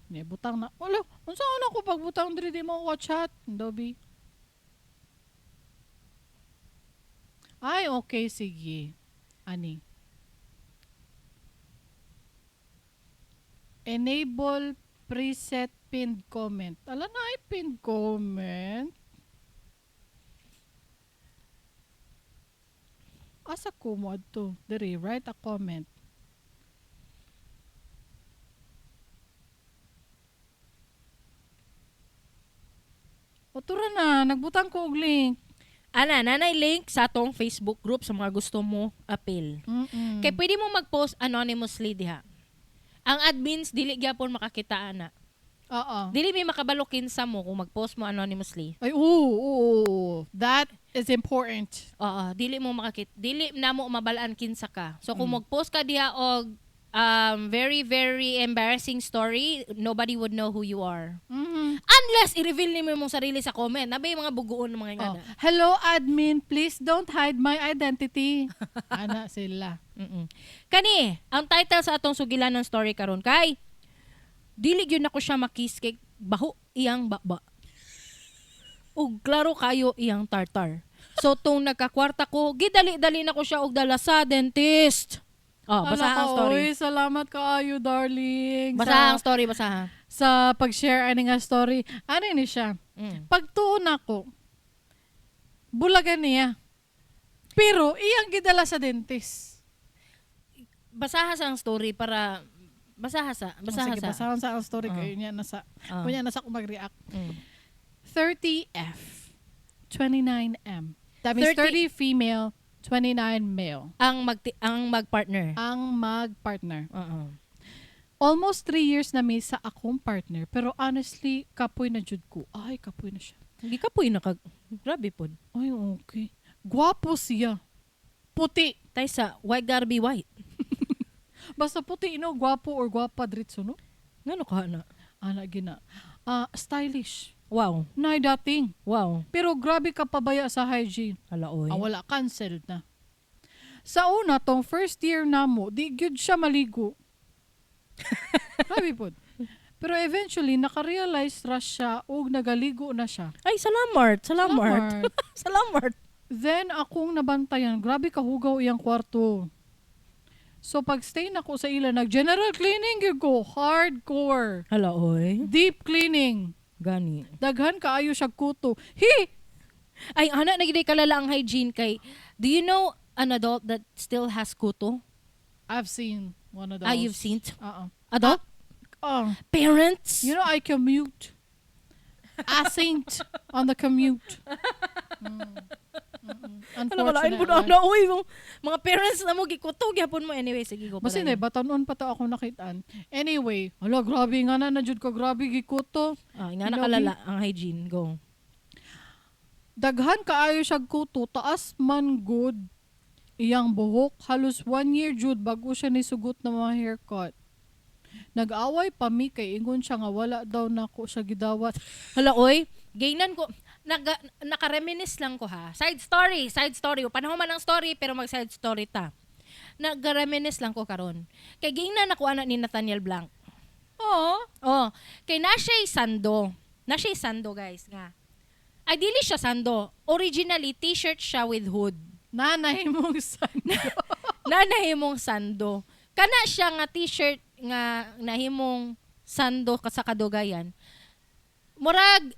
Ni butang na. Wala, unsa na ko pagbutang diri di mo ko chat, Dobby. Ay, okay, sige. Ani. Enable preset pinned comment. Ala na ay pinned comment. Asa ko mo adto? Diri, write a comment. Otura na, nagbutang ko og link. Ana, nanay link sa atong Facebook group sa mga gusto mo appeal. Mm-mm. Kay pwede mo mag-post anonymously diha. Ang admins dili gyapon makakita ana. Oo. Dili may makabalo kinsa mo kung mag-post mo anonymously. Ay, oo. That is important. Oo, dili mo makakita, dili namo mabalaan kinsa ka. So kung mag-post ka diha og very very embarrassing story, nobody would know who you are. Mm-hmm. Unless i-reveal nimo imong sarili sa comment. Nabay mga buguon ng mga Oh. ingana. Hello, admin. Please don't hide my identity. Ana sila. Mm-mm. Kani, ang title sa atong sugilan ng story karon kay dili gyud nako siya makiss kay baho iyang baba. Ug klaro kayo iyang tartar. So tung nagkakwarta ko, gidali-dali na ko siya og dala sa dentist. Oh, basa Ala ang ka, story. Oy, salamat kaayo, darling. Basa ang story, basa. Sa pag-share ani nga story. Ano ni siya? Pagtuon nako, bulagan niya. Pero iyang gidala sa dentist. Basaha sa ang story para basaha sa, basaha Oh, sige, sa. Basahan sa ang story Oh. kayo niya nasa. Ah. Kunya nasa ko mag-react. 30F, 29M. That means 30 30 female, 29 male. Ang magpartner. Ang mag-partner. Oo. Almost 3 years na mi sa akong partner. Pero honestly, kapoy na jud ko. Ay, kapoy na siya. Hindi ka po naka grabe pod. Ay, okay. Gwapo siya. Puti. Tay sa why gotta be white? Basta puti, no? Gwapo or gwapa dritso, no? Ngano ka na? Ana, gina. Ah, stylish. Wow. Nay dating. Wow. Pero grabe ka pabaya sa hygiene. Hala oy. Ah, wala, canceled na. Sa una, tong first year na mo, di gyud siya maligo. Grabe pod. Pero eventually, nakarealize ra siya og nagaligo na siya. Ay, salamat. Salamat. Salamat. Salamat. Then, akong nabantayan, grabe kahugaw iyang kwarto. So, pag stay na ko sa ila, nag-general cleaning gyud ko. Hardcore. Hala oy. Deep cleaning. Gani. Daghan kaayo siya kuto. Hi! Ay, ana na gid kalala ang hygiene kay do you know an adult that still has kuto? I've seen one of those. Ah, you've seen Uh-uh. adult Oh. parents? You know, I commute. I synced on the commute. Ano wala po na Unfortunately. na oy mga parents na mo gikuto gyapon mo anyway sige go. Basta hindi, batanon pa to ako nakitaan. Anyway, hala, grabe nga na, na jud ko, grabe gikuto. Ah, nga nakalala ang hygiene go. Daghan kaayo siya kuto, taas man good. Iyang buhok, halos 1 year jud bago siya nisugot na mga haircut. Nag-away pa mi kay ingon siya nga wala daw nako siya gidawat. Hala oy, gaynan ko naka-reminisce lang ko ha. Side story, side story. O, panahon man ang story pero mag side story ta. Nag-reminisce lang ko karon. Kay gingnan ako ana ni Nathaniel Blanc. Oo. Oh, kay na siya'y sando. Na siya'y sando guys nga. Ay dili siya sando. Originally t-shirt siya with hood. Nanay mong sando. Na nahimong sando. Kana siya nga t-shirt nga nahimong sando ka sa kadugayan. Murag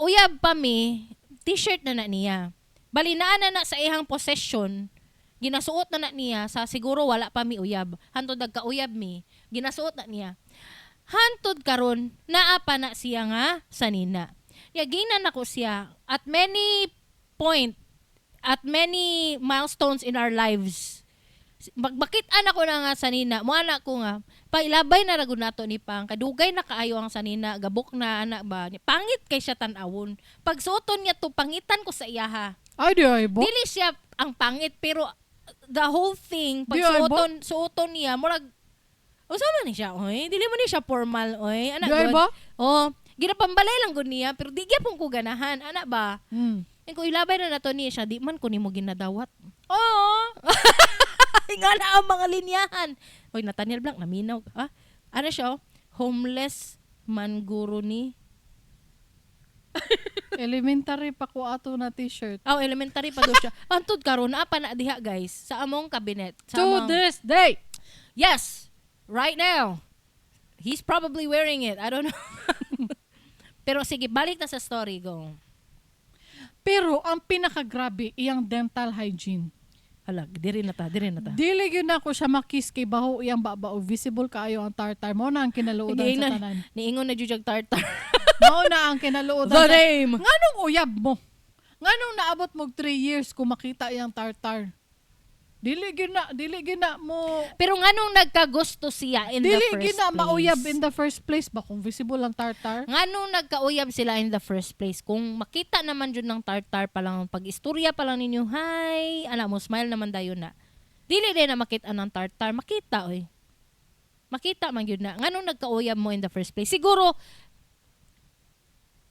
uyab pa mi, t-shirt na na niya. Bali naa na na sa ihang possession, ginasuot na na niya sa siguro wala pa mi uyab. Hantod nagkauyab mi, ginasuot na niya. Hantod karon naa pa na siya nga sanina. Ya ginan nako siya at many point at many milestones in our lives. Magbakit-an ako na nga sanina, mo anak ko nga, pailabay na ragud nato ni Pang, kadugay na kaayo ang sanina, gabok na anak ba, pangit kay siya tan-awon. Pagsuoton niya to, pangitan ko sa iyaha. Ay, di ay, bo. Dili siya ang pangit, pero the whole thing pag Di ay ba? suoton niya murag unsa man ni siya oy, dili man ni siya formal oy, ana Di ay gud. ba? Oh, ginapambalay lang gud niya pero di gyapon ko ganahan ana ba. Yung ko ilabay na nato niya siya, di man ko nimo ginadawat. Oo. Nga na ang mga linyahan. Hoy, Nathaniel Blanc, naminaw. Ah, ano siya? Oh? Homeless man guro ni. Elementary pa ko ato na t-shirt. Oh, elementary pa do siya. Antud karon naa pa na diha guys sa among cabinet. Sa To among, this day. Yes, right now. He's probably wearing it. I don't know. Pero sige, balik na sa story go. Pero ang pinakagrabe iyang dental hygiene. Hala, diri na ta, diri na ta. Dili gyud nako siya makiss kay baho iyang baba o visible kaayo ang tartar. Mao na ang kinaluodan sa Niingon- tanan. Niingon na jud tartar. Mao na ang kinaluodan. The name. Nganong uyab mo? Nganong naabot mo 3 years kung makita iyang tartar? Dili gyud na mo Pero nganong nagkagusto siya in the dili first gyud na place? mauyab in the first place ba kung visible ang tartar? Nganong nagkauyab sila in the first place? Kung makita naman jud ng tartar pa lang, pag istorya pa lang ninyo, hi, ana mo, smile naman dayon na. Dili din na makita ng tartar, makita oy. Makita man gyud na. Nganong nagkauyab mo in the first place? Siguro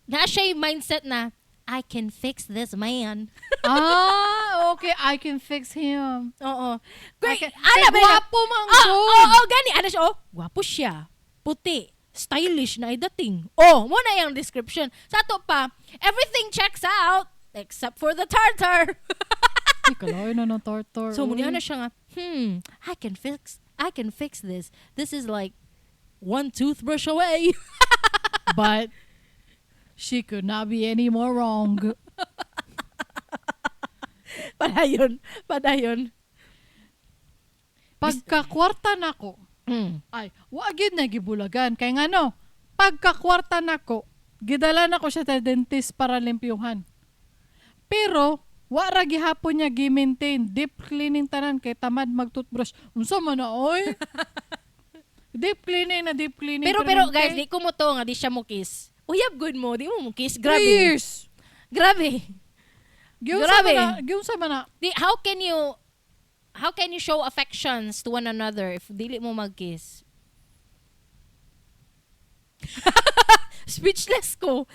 na siya mindset na I can fix this man. Ah, okay, I can fix him. Oo. I Great. Kay Ana ba na- gwapo man Ah, gud. oo, oh, gani. Ano siya? Oh, gwapo siya. Puti. Stylish na idating. Oh, mo na yung description. Sa ato pa, everything checks out except for the tartar. Ay, kalayo na ng tartar. So, oy. muna na siya nga, I can fix this. This is like one toothbrush away. But she could not be any more wrong. Padayon. Padayon. Pagkakwarta nako, ay, wa gyud na gibulagan. Kay ngano, pagkakwarta nako, gidala nako siya sa dentist para limpyuhan. Pero, wa ra gihapon niya gi-maintain deep cleaning tanan kay tamad mag-toothbrush. Unsa man na oy? Deep cleaning na deep cleaning. Pero guys, di ko mo to nga di siya mo kiss. Uyab good mo, di mo mo kiss. 3 Grabe. years. Grabe. Giunsa Grabe. man na, giunsa man na. Di, how can you show affections to one another if dili mo mag-kiss? Speechless ko.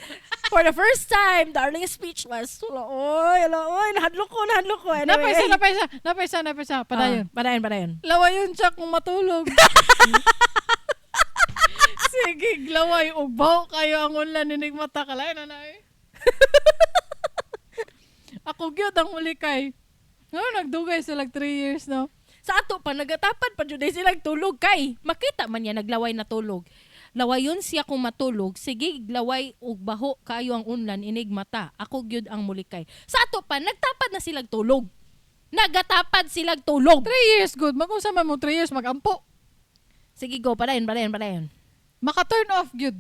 For the first time, darling is speechless. Wala, oy, wala, oy, nahadlok ko, nahadlok ko. Anyway. Napaysa, napaysa, napaysa, napaysa. Padayon. Ah, padayon, padayon. Lawayon siya kung matulog. Sige, glaway. Ugbaw kayo ang unlan ninig mata. Kalay na na eh. Ako gyud ang uli kay. Ngayon, nagdugay sila 3 years, no? Sa ato pa, nagatapad pa jud silang tulog kay. Makita man niya naglaway na tulog. Lawayon siya kung matulog, sige laway ug baho kayo ang unlan inig mata. Ako gyud ang mulikay. Sa ato pa, nagtapad na silang tulog. Nagatapad silang tulog. 3 years, good. Magunsa man mo 3 years, magampo. Sige go, padayon, padayon, padayon. Maka-turn off gyud.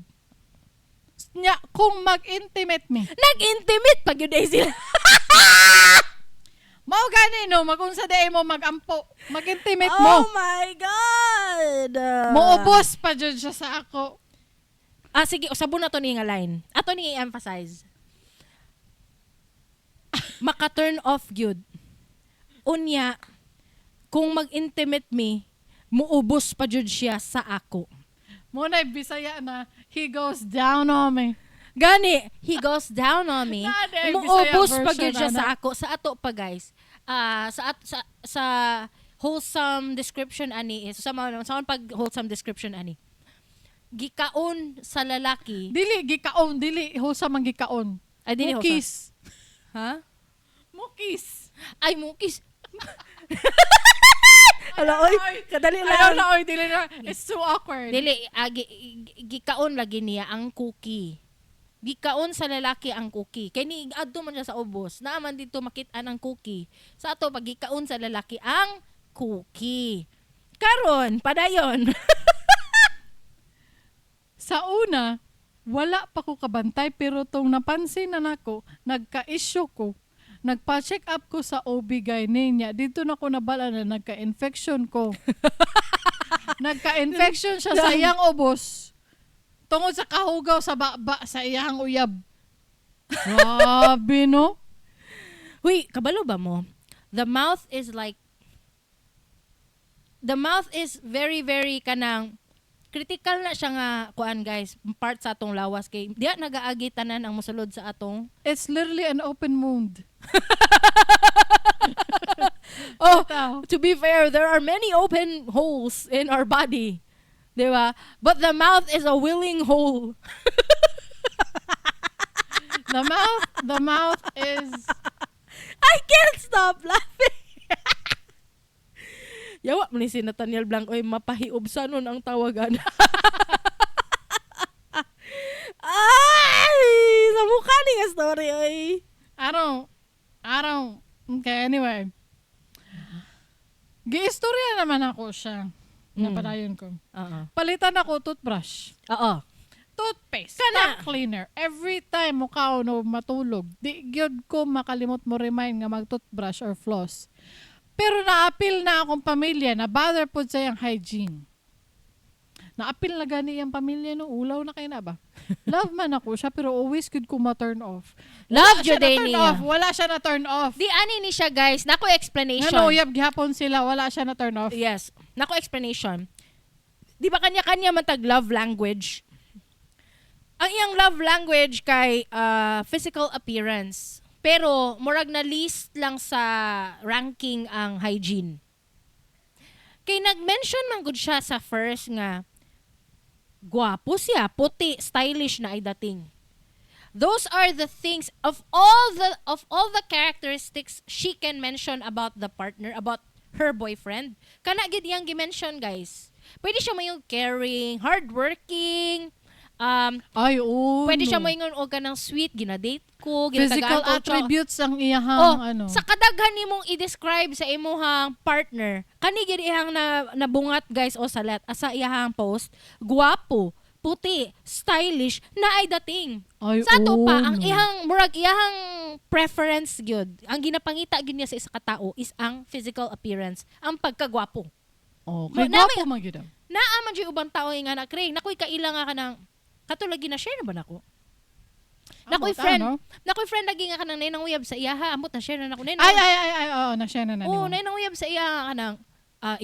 Nya, kung mag-intimate me. Nag-intimate pag yun ay sila. Mao gani no, magunsa di mo magampo. Mag-intimate mo. Oh my God! Moubos pa jud siya sa ako. Ah, sige, usabon na to ni nga line. Ato ni i-emphasize. Maka-turn off gyud. Unya, kung mag-intimate me, muubos pa jud siya sa ako. Mo na Bisaya na, he goes down on me. Gani, he goes down on me. Naa di ay Muubos Bisaya pa gyud version, siya sa ana. ako. Sa ato pa guys. Ah, sa wholesome description ani is sa pag wholesome description ani. Gikaon sa lalaki. Dili gikaon, dili wholesome ang gikaon. Ay dili wholesome. Mukis. Ha? Mukis. Ay mukis. Ala oy, kadali Ayaw na oy, dili na. It's too awkward. Dili gikaon lagi niya ang cookie. Gikaon sa lalaki ang cookie. Kay ni adto man siya sa ubos. Naa man dito makit-an ang cookie. Sa ato pag gikaon sa lalaki ang cookie. Karon, padayon. Sa una, wala pa ko kabantay pero tong napansin na nako, nagka-issue ko. Nagpa-check up ko sa OB gyne niya. Dito na ko nabala na nagka-infection ko. Nagka-infection siya sa iyang ubos. Tungod sa kahugaw sa baba sa iyang uyab. Grabe, no? Huy, kabalo ba mo? The mouth is like The mouth is very, very kanang critical na siya nga kuan, guys, part sa atong lawas kay diya nagaagi tanan ang mosulod sa atong It's literally an open wound. Oh, Tao. to be fair, there are many open holes in our body. Di ba? But the mouth is a willing hole. The mouth is I can't stop laughing. Yawa man ni si Nathaniel Blanco ay mapahiubsa nun ang tawagan. Ay! Sa mukha ni nga story ay. I don't, okay, anyway. Giistorya naman ako siya. Napadayon ko. Oo. Palitan ako toothbrush. Oo. Toothpaste, Kana. tongue cleaner. Every time mo kaon o matulog, di gyud ko makalimot mo remind nga mag-toothbrush or floss. Pero naapil na akong pamilya na bother pod sa iyang hygiene. Naapil na gani iyang pamilya, no, ulaw na kay na ba. Love man ako siya pero always could ko ma-turn off. Love Wala siya jud na turn niya. off. Wala siya na turn off. Di ani ni siya, guys. Nako explanation. Ngano uyab gihapon sila, wala siya na turn off. Yes. Nako explanation. Di ba kanya-kanya man tag love language? Ang iyang love language kay physical appearance. Pero murag na list lang sa ranking ang hygiene. Kay nag-mention man gud siya sa first nga gwapo siya, puti, stylish na ay dating. Those are the things of all the characteristics she can mention about the partner, about her boyfriend. Kana gid iyang gi-mention, guys. Pwede siya mayong caring, hardworking, Ay, oo. pwede siya no. moingon og kanang sweet, gina-date ko, Physical ginatagaan ko. attributes ang iyahang Oh, ano. sa kadaghan nimong i-describe sa imuhang partner, kani gid iyang na nabungat, guys, o salat asa iyahang post, guwapo, puti, stylish, na ay dating. Ay, Sa ato oo, pa, ang no. ihang murag iyahang preference gyud, ang ginapangita gyud niya sa isa ka tao is ang physical appearance, ang pagkagwapo. Oh, kay Na- gwapo man gyud ang. Naa man jud ubang tao nga na kring, nakoy kaila nga kanang katulad gina share na ba nako? Nakoy Amot, friend, ano? nakoy friend lagi nga kanang nay nang uyab sa iyaha, amot na share na nako nay. Ay, ay, ay, ay, oo, na-share na na Oo, nimo. nay nang uyab sa iya nga kanang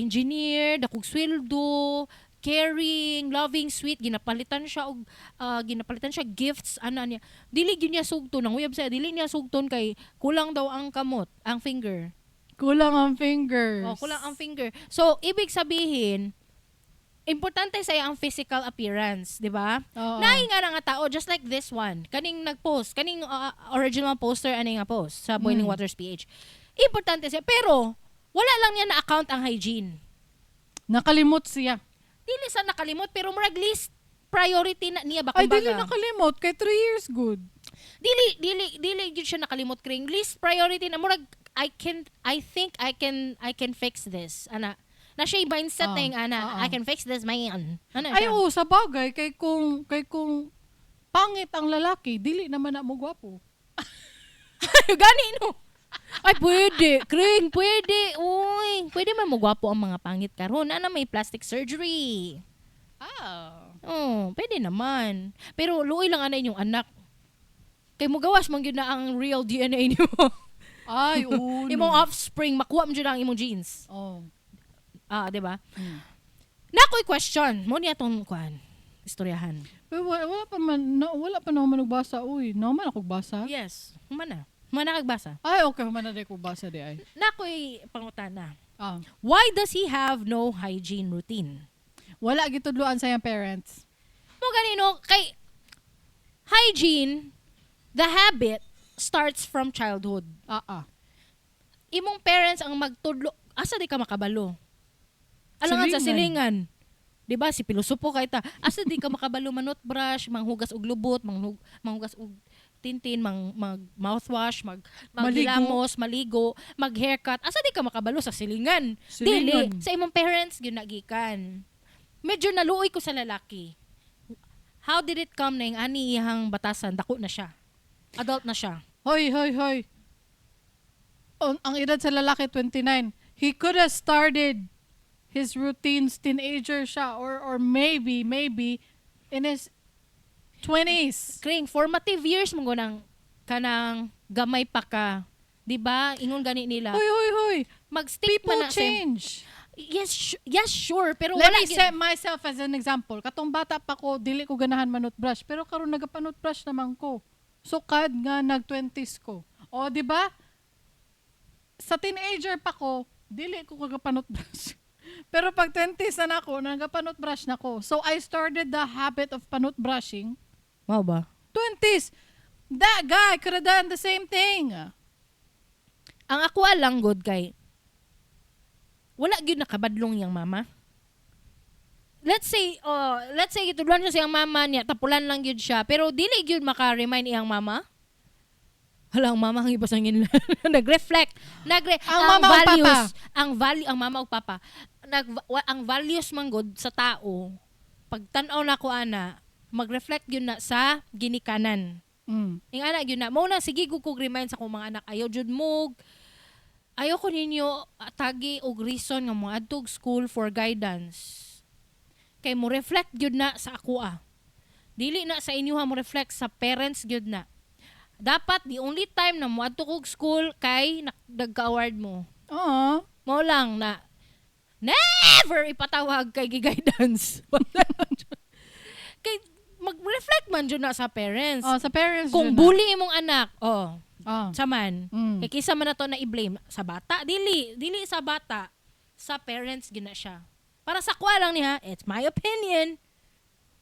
engineer, dakog sweldo, caring, loving, sweet, ginapalitan siya gifts ana niya. Dili gyud niya sugton ang uyab sa iya, dili niya sugton kay kulang daw ang kamot, ang finger. Kulang ang fingers. Oh, kulang ang finger. So, ibig sabihin, importante sa iya ang physical appearance, di ba? Oo. Naay nga na nga tao, just like this one, kaning nag-post, kaning original poster ani nga post sa Boiling Waters PH. Importante siya, pero wala lang niya na-account ang hygiene. Nakalimot siya. Dili sa nakalimot, pero murag least priority na niya ba Ay, dili kumbaga. nakalimot. Kay 3 years good. Dili dili dili gyud siya nakalimot, kring least priority na murag I think I can fix this. Ana. Na siya yung mindset na yung ana, oo. "I can fix this, man." Ana Ay, siya. oo, sa bagay. Kay kung pangit ang lalaki, dili naman na mo gwapo. Gani no. Ay, pwede. Kring, pwede. Uy, pwede man mo gwapo ang mga pangit karon. Ana may plastic surgery. Ah. Oh, pwede naman. Pero luoy lang ana inyong anak. Kay mo gawas man gyud na ang real DNA nimo. Ay, oo. No. Imong offspring makuha man gyud ang imong genes. Oh. Ah, di ba? Nakoy question. Mo niya tong kuan. Istoryahan. Pero wala pa man, no, wala pa naman nagbasa. Uy, naman ako basa. Yes. Human na. Human na kagbasa. Ay, okay, human na di ko basa di ay. Nakoy pangutana. Ah. Why does he have no hygiene routine? Wala gitudloan sa iyang parents. Mo ganino kay hygiene, the habit starts from childhood. Ah. Imong parents ang magtudlo, asa di ka makabalo? Alangan sa Silingan. silingan. 'Di ba si pilosopo kay ta. Asa di ka makabalo manutbrush, manghugas og lubot, manghugas og tintin, mag mouthwash, Maligo. maghilamos, maligo, mag haircut. Asa di ka makabalo sa silingan? Silingan. Dili, sa imong parents gyud nagikan. Medyo naluoy ko sa lalaki. How did it come na yung ani iyang batasan, dako na siya? Adult na siya. Hoy, hoy, hoy. Ang edad sa lalaki, 29. He could have started his routines teenager siya or maybe in his 20s. Kring, formative years mo nang kanang gamay pa ka. 'Di ba? Ingon gani nila. Hoy, hoy, hoy. Mag-stick People man na sa change. Yes, sure, pero Let wala me set myself as an example. Katong bata pa ko, dili ko ganahan manutbrush. Pero karon nagapanutbrush naman ko. Sukad nga nag-20s ko. O, di ba? Sa teenager pa ko, dili ko kagapanutbrush. Pero pag 20s na nako, nagapanutbrush na ko. So I started the habit of panutbrushing. Mao ba? 20s! That guy could have done the same thing. Ang ako lang good kay wala gyud nakabadlong yang mama. Let's say gitudloan siya sa iyang mama niya, tapulan lang gyud siya, pero dili gyud maka-remind iyang mama. Hala, ang mama ang ipasangin. Nag-reflect. Ang mama o values, papa? Ang value, ang mama o papa. Ang values man gud sa tao, pag tan-aw na ko ana, mag-reflect gyud na sa ginikanan. Ing ana gyud na. Mao na sige gud kog remind sa akong mga anak, ayaw jud mo ayaw ko ninyo tagi og reason nga moadto og school for guidance. Kay mo reflect gyud na sa ako ah. Dili na sa inyo ha, mo reflect sa parents gyud na. Dapat the only time na moadto kog school kay nagka-award mo. Oo. Mao lang na never ipatawag kay gi-guidance. Kay mag-reflect man jud na sa parents. Oh, sa parents Kung jud na. bully imong anak, oh, Oh. saman. Kay kisa man na to na i-blame sa bata, dili, dili sa bata, sa parents gina siya. Para sa kuha lang niya, it's my opinion.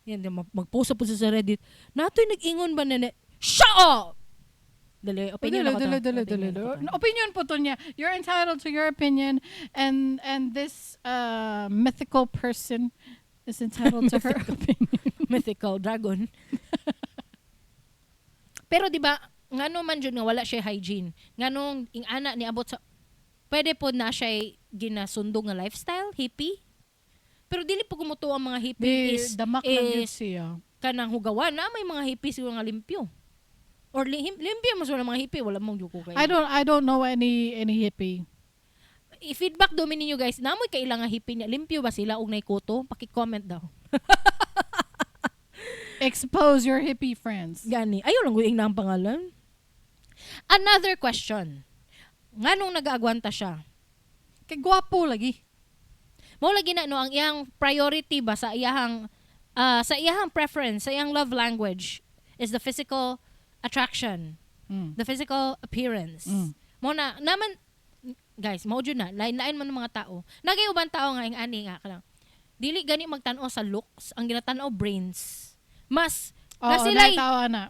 Yan, di, mag-post po siya sa Reddit. Natoy nag-ingon ba na shut up! Dali, opinion Dali, ako to. dali, dali, Opinion dali, ako to. dali. Opinion po to niya. You're entitled to your opinion and this mythical person is entitled to her opinion. Mythical dragon. Pero di ba, ngano man jud nga wala siya hygiene. Nganong ing ana ni abot sa pwede po na siya ginasundog nga lifestyle, hippie. Pero dili po gumuto ang mga hippie Di, is damak lang yun is siya. kanang hugawan na may mga hippie siguro nga limpyo. Or limpyo mas wala mga hippie, wala mong juko kayo. I don't know any hippie. I-feedback do ninyo, guys. Namoy kailangan hippie niya. Limpyo ba sila og nay kuto? Paki-comment daw. Expose your hippie friends. Gani. Ayaw lang guing na ang pangalan. Another question. Nganong nag-aagwanta siya? Kay gwapo lagi. Mao lagi na no ang iyang priority ba sa iyang preference, sa iyang love language is the physical attraction, the physical appearance. Mao na naman guys, mao jud na lain-lain man ng mga tao. Nagay uban tao nga ing ani nga kanang dili gani magtan-aw sa looks, ang ginatan-aw brains. Mas Oo, na sila tawa na.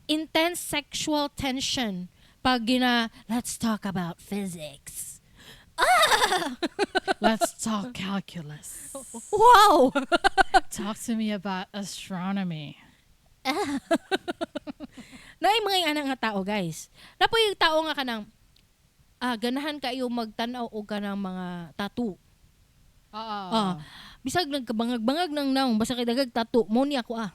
Intense sexual tension pag gina let's talk about physics. Let's talk calculus. Wow. Talk to me about astronomy. Naay mga ingana nga tao, guys. Napoy yung tao nga kanang ganahan kayo magtan-aw og kanang mga tattoo. Oo. Ah, bisag nagkabangag-bangag nang naong basta kay dagag tattoo mo ni ako ah.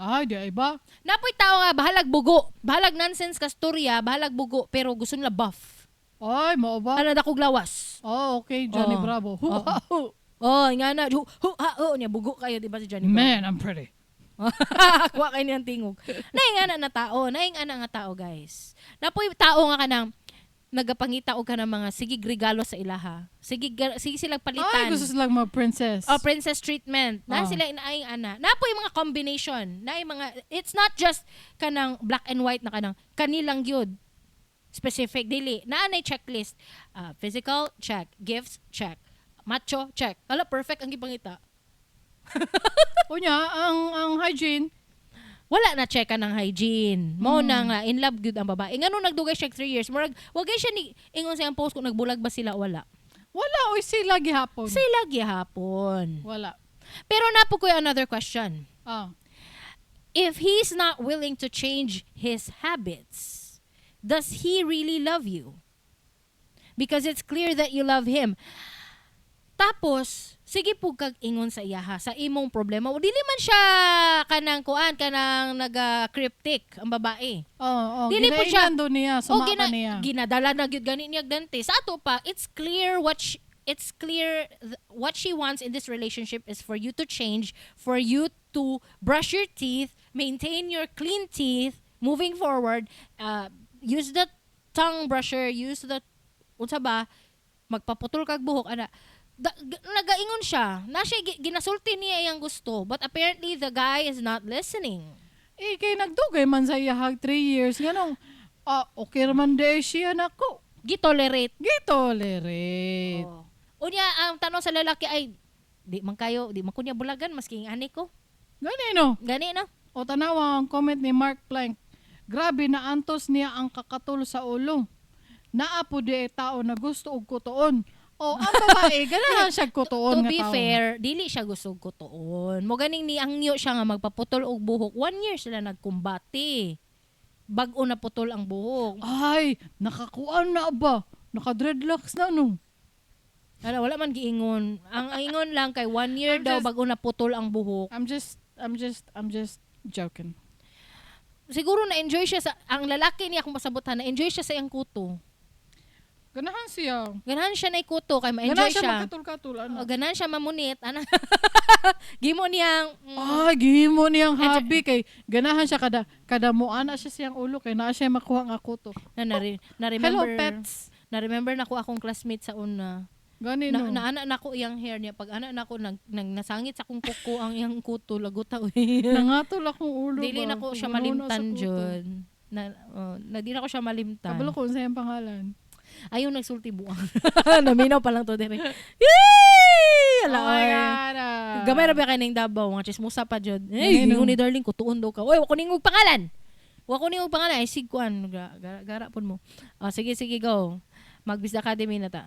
Ay, di ay ba? Napoy tao nga bahalag bugo, bahalag nonsense kasturya, bahalag bugo pero gusto nila buff. Ay, mao ba? Ana dakog lawas. Oh, okay, Johnny Oo. Bravo. Oo. Wow. Oh, nga na, hu, hu, ha, oh, niya bugo kayo di ba si Johnny Bravo? Man, I'm pretty. Kuha kayo niyang tingog. Naing ana na tao, naing ana nga tao, guys. Napoy tao nga kanang nagapangita og kanang mga sige regalo sa ilaha. Sige sige silang palitan. Ay, gusto silang mga princess. Oh, princess treatment. Na Oh. sila inaing ana. Napoy mga combination. Naay mga it's not just kanang black and white na kanang kanilang gyud. Specific dili. Naa nay checklist. Ah, physical check, gifts check, macho check. Ala, perfect ang gipangita. Unya, ang hygiene, Wala na check ng hygiene. Mo na nga in love gyud ang babae. Ngano nagdugay siya 3 years? Murag wagay siya ni ingon sa iyang post kung nagbulag ba sila wala. Wala oy sila gihapon. Sila gihapon. Wala. Pero napo ko yung another question. Ah. If he's not willing to change his habits, does he really love you? Because it's clear that you love him. Tapos, sige po kag ingon sa iyaha sa imong problema. O dili man siya kanang kuan, kanang naga cryptic ang babae. Oh. Dili po siya- Ginainan do niya, O sumaka niya. ginadala na gyud gani niya dante. Sa ato pa, it's clear what she wants in this relationship is for you to change, for you to brush your teeth, maintain your clean teeth moving forward, use the tongue brusher, use the unsa ba, magpaputol kag buhok ana. Nagaingon siya. Na siya ginasulti niya iyang gusto, but apparently the guy is not listening. Eh, kay nagdugay man sa iyahag 3 years. Ganong, okay raman de siya nako. Gitolerate. Gitolerate. Oh. Unya ang tanong sa lalaki ay di man kayo, di man ko niya bulagan maski ang ani ko. Gani no. Gani no. O tanawa ang comment ni Mark Plank. Grabe na antos niya ang kakatol sa ulo. Naa po di ay tao na gusto og kutoon. O ang babae, ganahan siya kutoon To nga be tao. fair, dili siya gusto og kutoon. Mo ganing ni angyo siya nga magpaputol og buhok. 1 year sila nagkumbate. Bag-o na putol ang buhok. Ay, nakakuan na ba? Naka-dreadlocks na no. Wala, wala man giingon. Ang ingon lang kay 1 year I'm daw just- bag-o na putol ang buhok. I'm just joking. Siguro na-enjoy siya sa ang lalaki niya kung masabutan, na-enjoy siya sa iyang kuto. Ganahan siya. Ganahan siya na kuto kay ma-enjoy Ganahan siya siya. magkatul-katul. Ano? O, ganahan siya mamunit. Ana. Gimo niyang Ay, gihimo niyang hobby kay ganahan siya kada kada mo ana siya siyang ulo kay naa siya makuha nga kuto. Na Hello remember pets. Na remember nako akong classmate sa una. Gani Na, no. naana nako iyang hair niya pag ana nako nag nasangit sa akong kuko ang iyang kuto laguta uy. Nangatol akong ulo Dili ba? na ko siya Guno na sa malimtan kuto. jud. Na, oh, na di na ko siya malimtan. Kabalo ko unsa iyang pangalan. Ayaw nagsulti buang. Naminaw pa lang to dire. Yay! Ala, Oh my oy. God. Ah. Gamay ra ba kay ning Davao, mga chismosa pa jud. Ay, Ganun. ingon ni darling kutuon daw ka. Oy, wa ko ningog pangalan. Wa ko ningog pangalan. Ay sig kuan, gara pud mo. Ah, sige sige go. Magbis Academy na ta.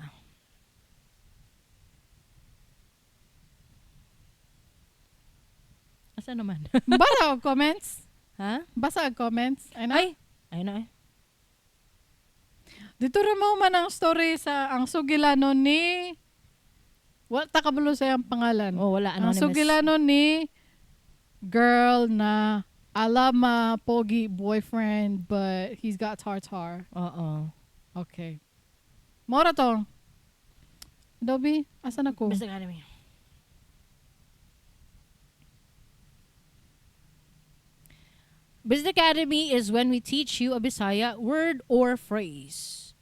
Asa naman? Basa og comments. Ha? Basa og comments. Ay na. Ay, ayun na eh. Dito ra mo man ang story sa ang sugilanon ni wa ta kabalo sa iyang pangalan. Oh, wala Ang anonymous. sugilanon ni girl na alama pogi boyfriend but he's got tartar. Oo. Okay. Mora to. Adobe, asa na ko? Basta Academy. Business Academy is when we teach you a Bisaya word or phrase.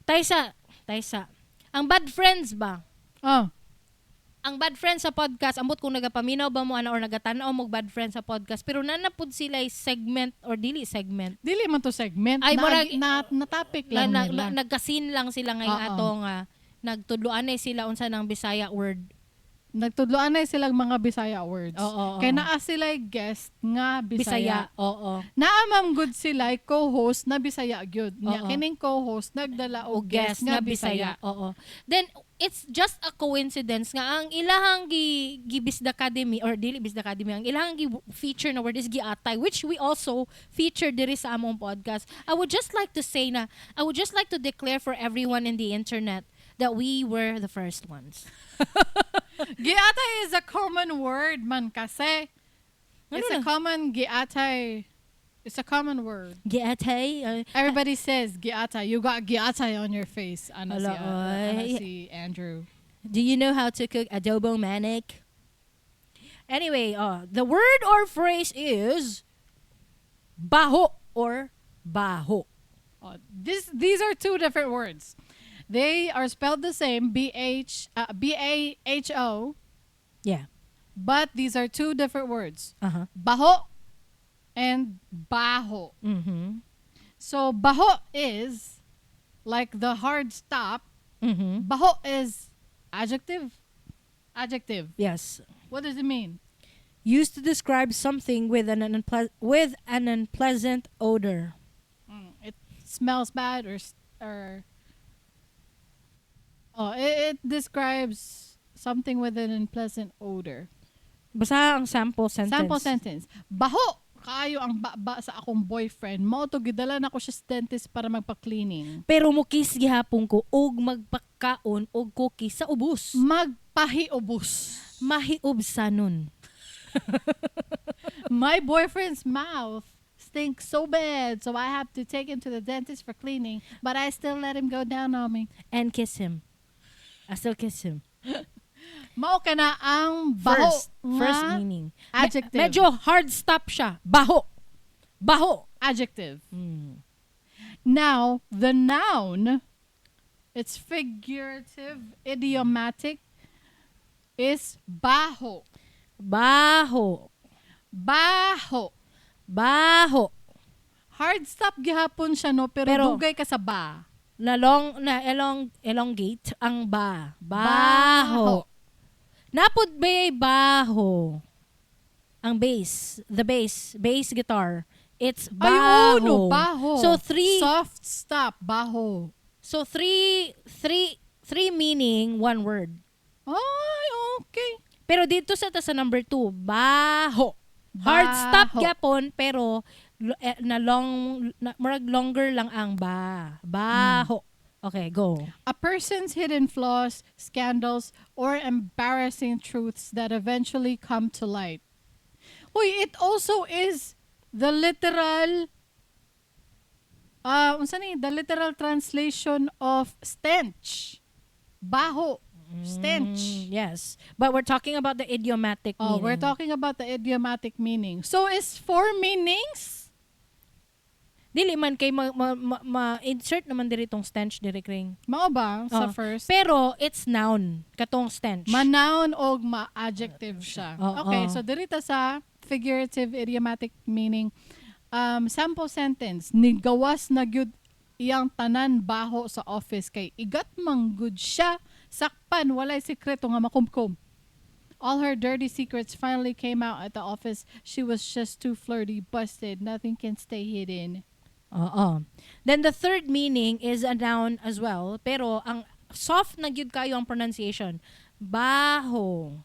Taysa, taysa. Ang bad friends ba? Ah, Ang bad friends sa podcast, ambot kung nagapaminaw ba mo ana or nagatanaw mo og bad friends sa podcast, pero nana pud sila segment or dili segment. Dili man to segment. Ay, na, murag- na topic Na, lang na, nila. na, nagka-scene lang sila ngayong Oo. atong nagtudloan na sila unsa ng Bisaya word. Nagtudloan na silang mga Bisaya words. Oo, oo. Kay naa sila guest nga Bisaya. Bisaya. Oo. Naa man gud sila co-host na Bisaya gyud. Nya Oo. kining co-host nagdala O og guest nga Bisaya. Oo. Then it's just a coincidence nga ang ilahang gi Bisda Academy or dili Bisda Academy ang ilahang gi feature na word is giatay, which we also feature diri sa among podcast. I would just like to say na I would just like to declare for everyone in the internet that we were the first ones. Giatay is a common word man kasi. Ano It's a na? common giatay. It's a common word. Giatay? Everybody says giatay. You got giatay on your face. Ana si, Ala, ana oy. si Andrew. Do you know how to cook adobo manic? Anyway, the word or phrase is baho or baho. Oh, this these are two different words. They are spelled the same, B H BAHO, but these are two different words. Baho and baho. So baho is like the hard stop. Baho is adjective. Adjective. Yes. What does it mean? Used to describe something with an unpleasant odor. It smells bad or oh, it describes something with an unpleasant odor. Basta ang sample sentence. Sample sentence. Baho kaayo ang baba sa akong boyfriend. Mao to gidala na ko siya sa dentist para magpa-cleaning. Pero mukis gihapon ko og magpakaon og cookies sa ubos. Magpahiubos. Mahiubsanon. My boyfriend's mouth stinks so bad, so I have to take him to the dentist for cleaning, but I still let him go down on me. And kiss him. I still kiss him. Mao ka na ang baho First nga meaning. adjective. Medyo hard stop siya. Baho. Baho. Adjective. Now, the noun, it's figurative, idiomatic. is baho. Baho. Baho. Baho. Hard stop gihapon siya, no? Pero, Pero- dugay ka sa ba. Na long na elong elongate ang ba. Baho. Napud ba baho? Ang bass, the bass, bass guitar. It's Ay, baho. oo, no, baho. So three Soft stop, baho. so three three three meaning, one word. Ay, okay. Pero dito sa ta sa number 2, baho. Hard stop Baho. gyapon pero na long na, murag longer lang ang ba. Baho. Okay, go. A person's hidden flaws, scandals, or embarrassing truths that eventually come to light. Uy, it also is the literal unsa ni, the literal translation of stench. Baho. Stench. Yes. But we're talking about the idiomatic Oh, meaning. we're talking about the idiomatic meaning. So is four meanings? Dili man kay ma-insert naman diri tong stench diri kring. Mao ba sa Oh. first? Pero it's noun katong stench. Ma-noun og ma-adjective siya. Oo. Okay, so diri ta sa figurative idiomatic meaning. Sample sentence, nigawas na gyud iyang tanan baho sa office kay igat man gud siya, sakpan walay sikreto nga makumkum. All her dirty secrets finally came out at the office. She was just too flirty, busted. Nothing can stay hidden. Oo. Then the third meaning is a noun as well, pero ang soft na gyud kayo ang pronunciation. Baho.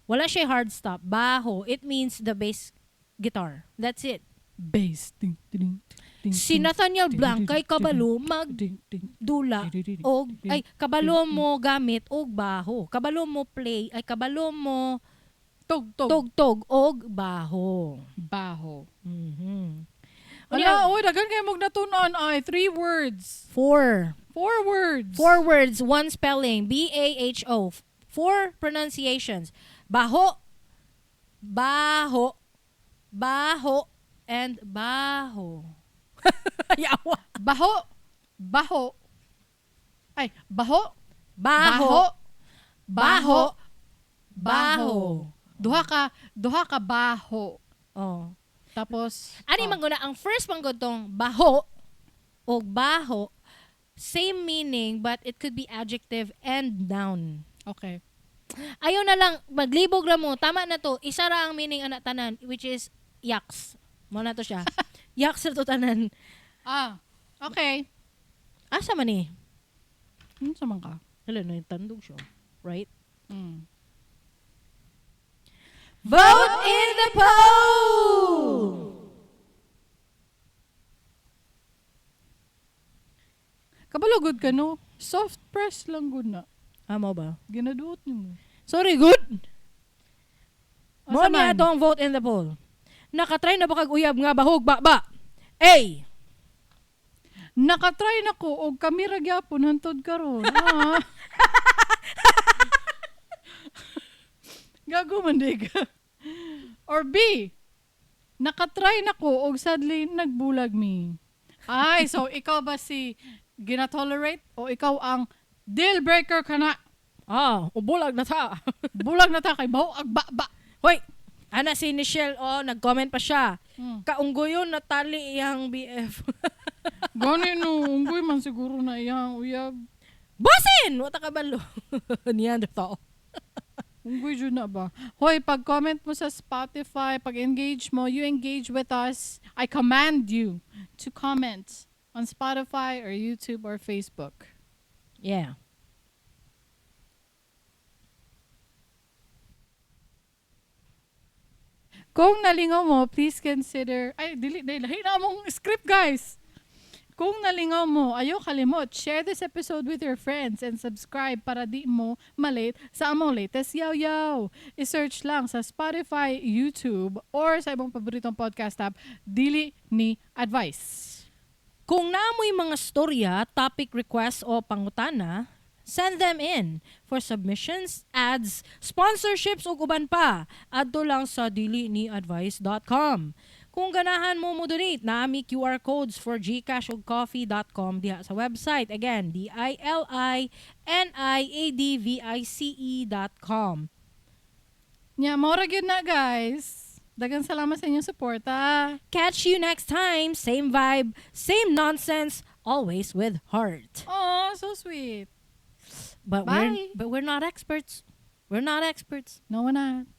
Wala siya hard stop. Baho. It means the bass guitar. That's it. Bass. Ding, ding, ding, Si Nathaniel Blanc kay kabalo mag ding, ding, dula ding, ding, og ay kabalo mo gamit og baho. Kabalo mo play ay kabalo mo Tog, tog. tugtog og baho. Baho. Wala, Wala, oy, daghan kayo mong natunan ay three words. Four. Four words. Four words, one spelling. B A H O. Four pronunciations. Baho, baho, baho, and baho. Yawa. Baho. Baho. Ay, baho. Baho. Baho. Baho. Baho. Duha ka baho. Oh. Tapos, Ani oh. man guna, ang first man gud tong baho o baho, same meaning but it could be adjective and noun. Okay. Ayaw na lang, maglibog ra mo. Tama na to. Isa ra ang meaning ana tanan, which is yaks. Mo na to siya. Yaks na to tanan. Ah, okay. Asa man ni? Ano sa man ka? Hala na yung tandog siya. Right? Mm. Vote in the poll! Kabalo good ka no? Soft press lang good na. Amo ba? Ginaduot nimo. Sorry, good. Mo Asa ni man? ato ang vote in the poll. Nakatry na ba kag uyab nga bahog ba ba? A. Nakatry na ko og kami ra gyapon hantod karon. Ah. Gago man di ka. Or B. Nakatry na ko og sadly nagbulag mi. Ay, so ikaw ba si gina-tolerate o ikaw ang deal breaker ka na? Ah, ubulag na ta. Bulag na ta kay baho ag ba ba. Hoy, ana si Nichelle, oh, nag-comment pa siya. Mm. Kaunggoyon natali iyang BF. Gani no, unggoy man siguro na iyang uyab. Basin! Wata ka balo. Neanderthal. Unggoy jud na ba? Hoy, pag-comment mo sa Spotify, pag-engage mo, you engage with us. I command you to comment on Spotify or YouTube or Facebook. Yeah. Kung nalingaw mo, please consider... Ay, dili, dili. Lahi na among script, guys! Kung nalingaw mo, ayaw kalimot, share this episode with your friends and subscribe para di mo malate sa among latest yaw-yaw. I-search lang sa Spotify, YouTube, or sa ibang paboritong podcast app, Dili Ni Advice. Kung naamoy mga storya, topic requests o pangutana, send them in for submissions, ads, sponsorships ug uban pa. Adto lang sa diliniadvice.com. Kung ganahan mo mo donate, naami QR codes for GCash ug coffee.com diha sa website. Again, diliniadvice.com. Nya, mao ra gyud na, guys. Daghang salamat sa inyong suporta. Catch you next time. Same vibe, same nonsense, always with heart. Oh, so sweet. But Bye. we're not experts. We're not experts. No, we're not.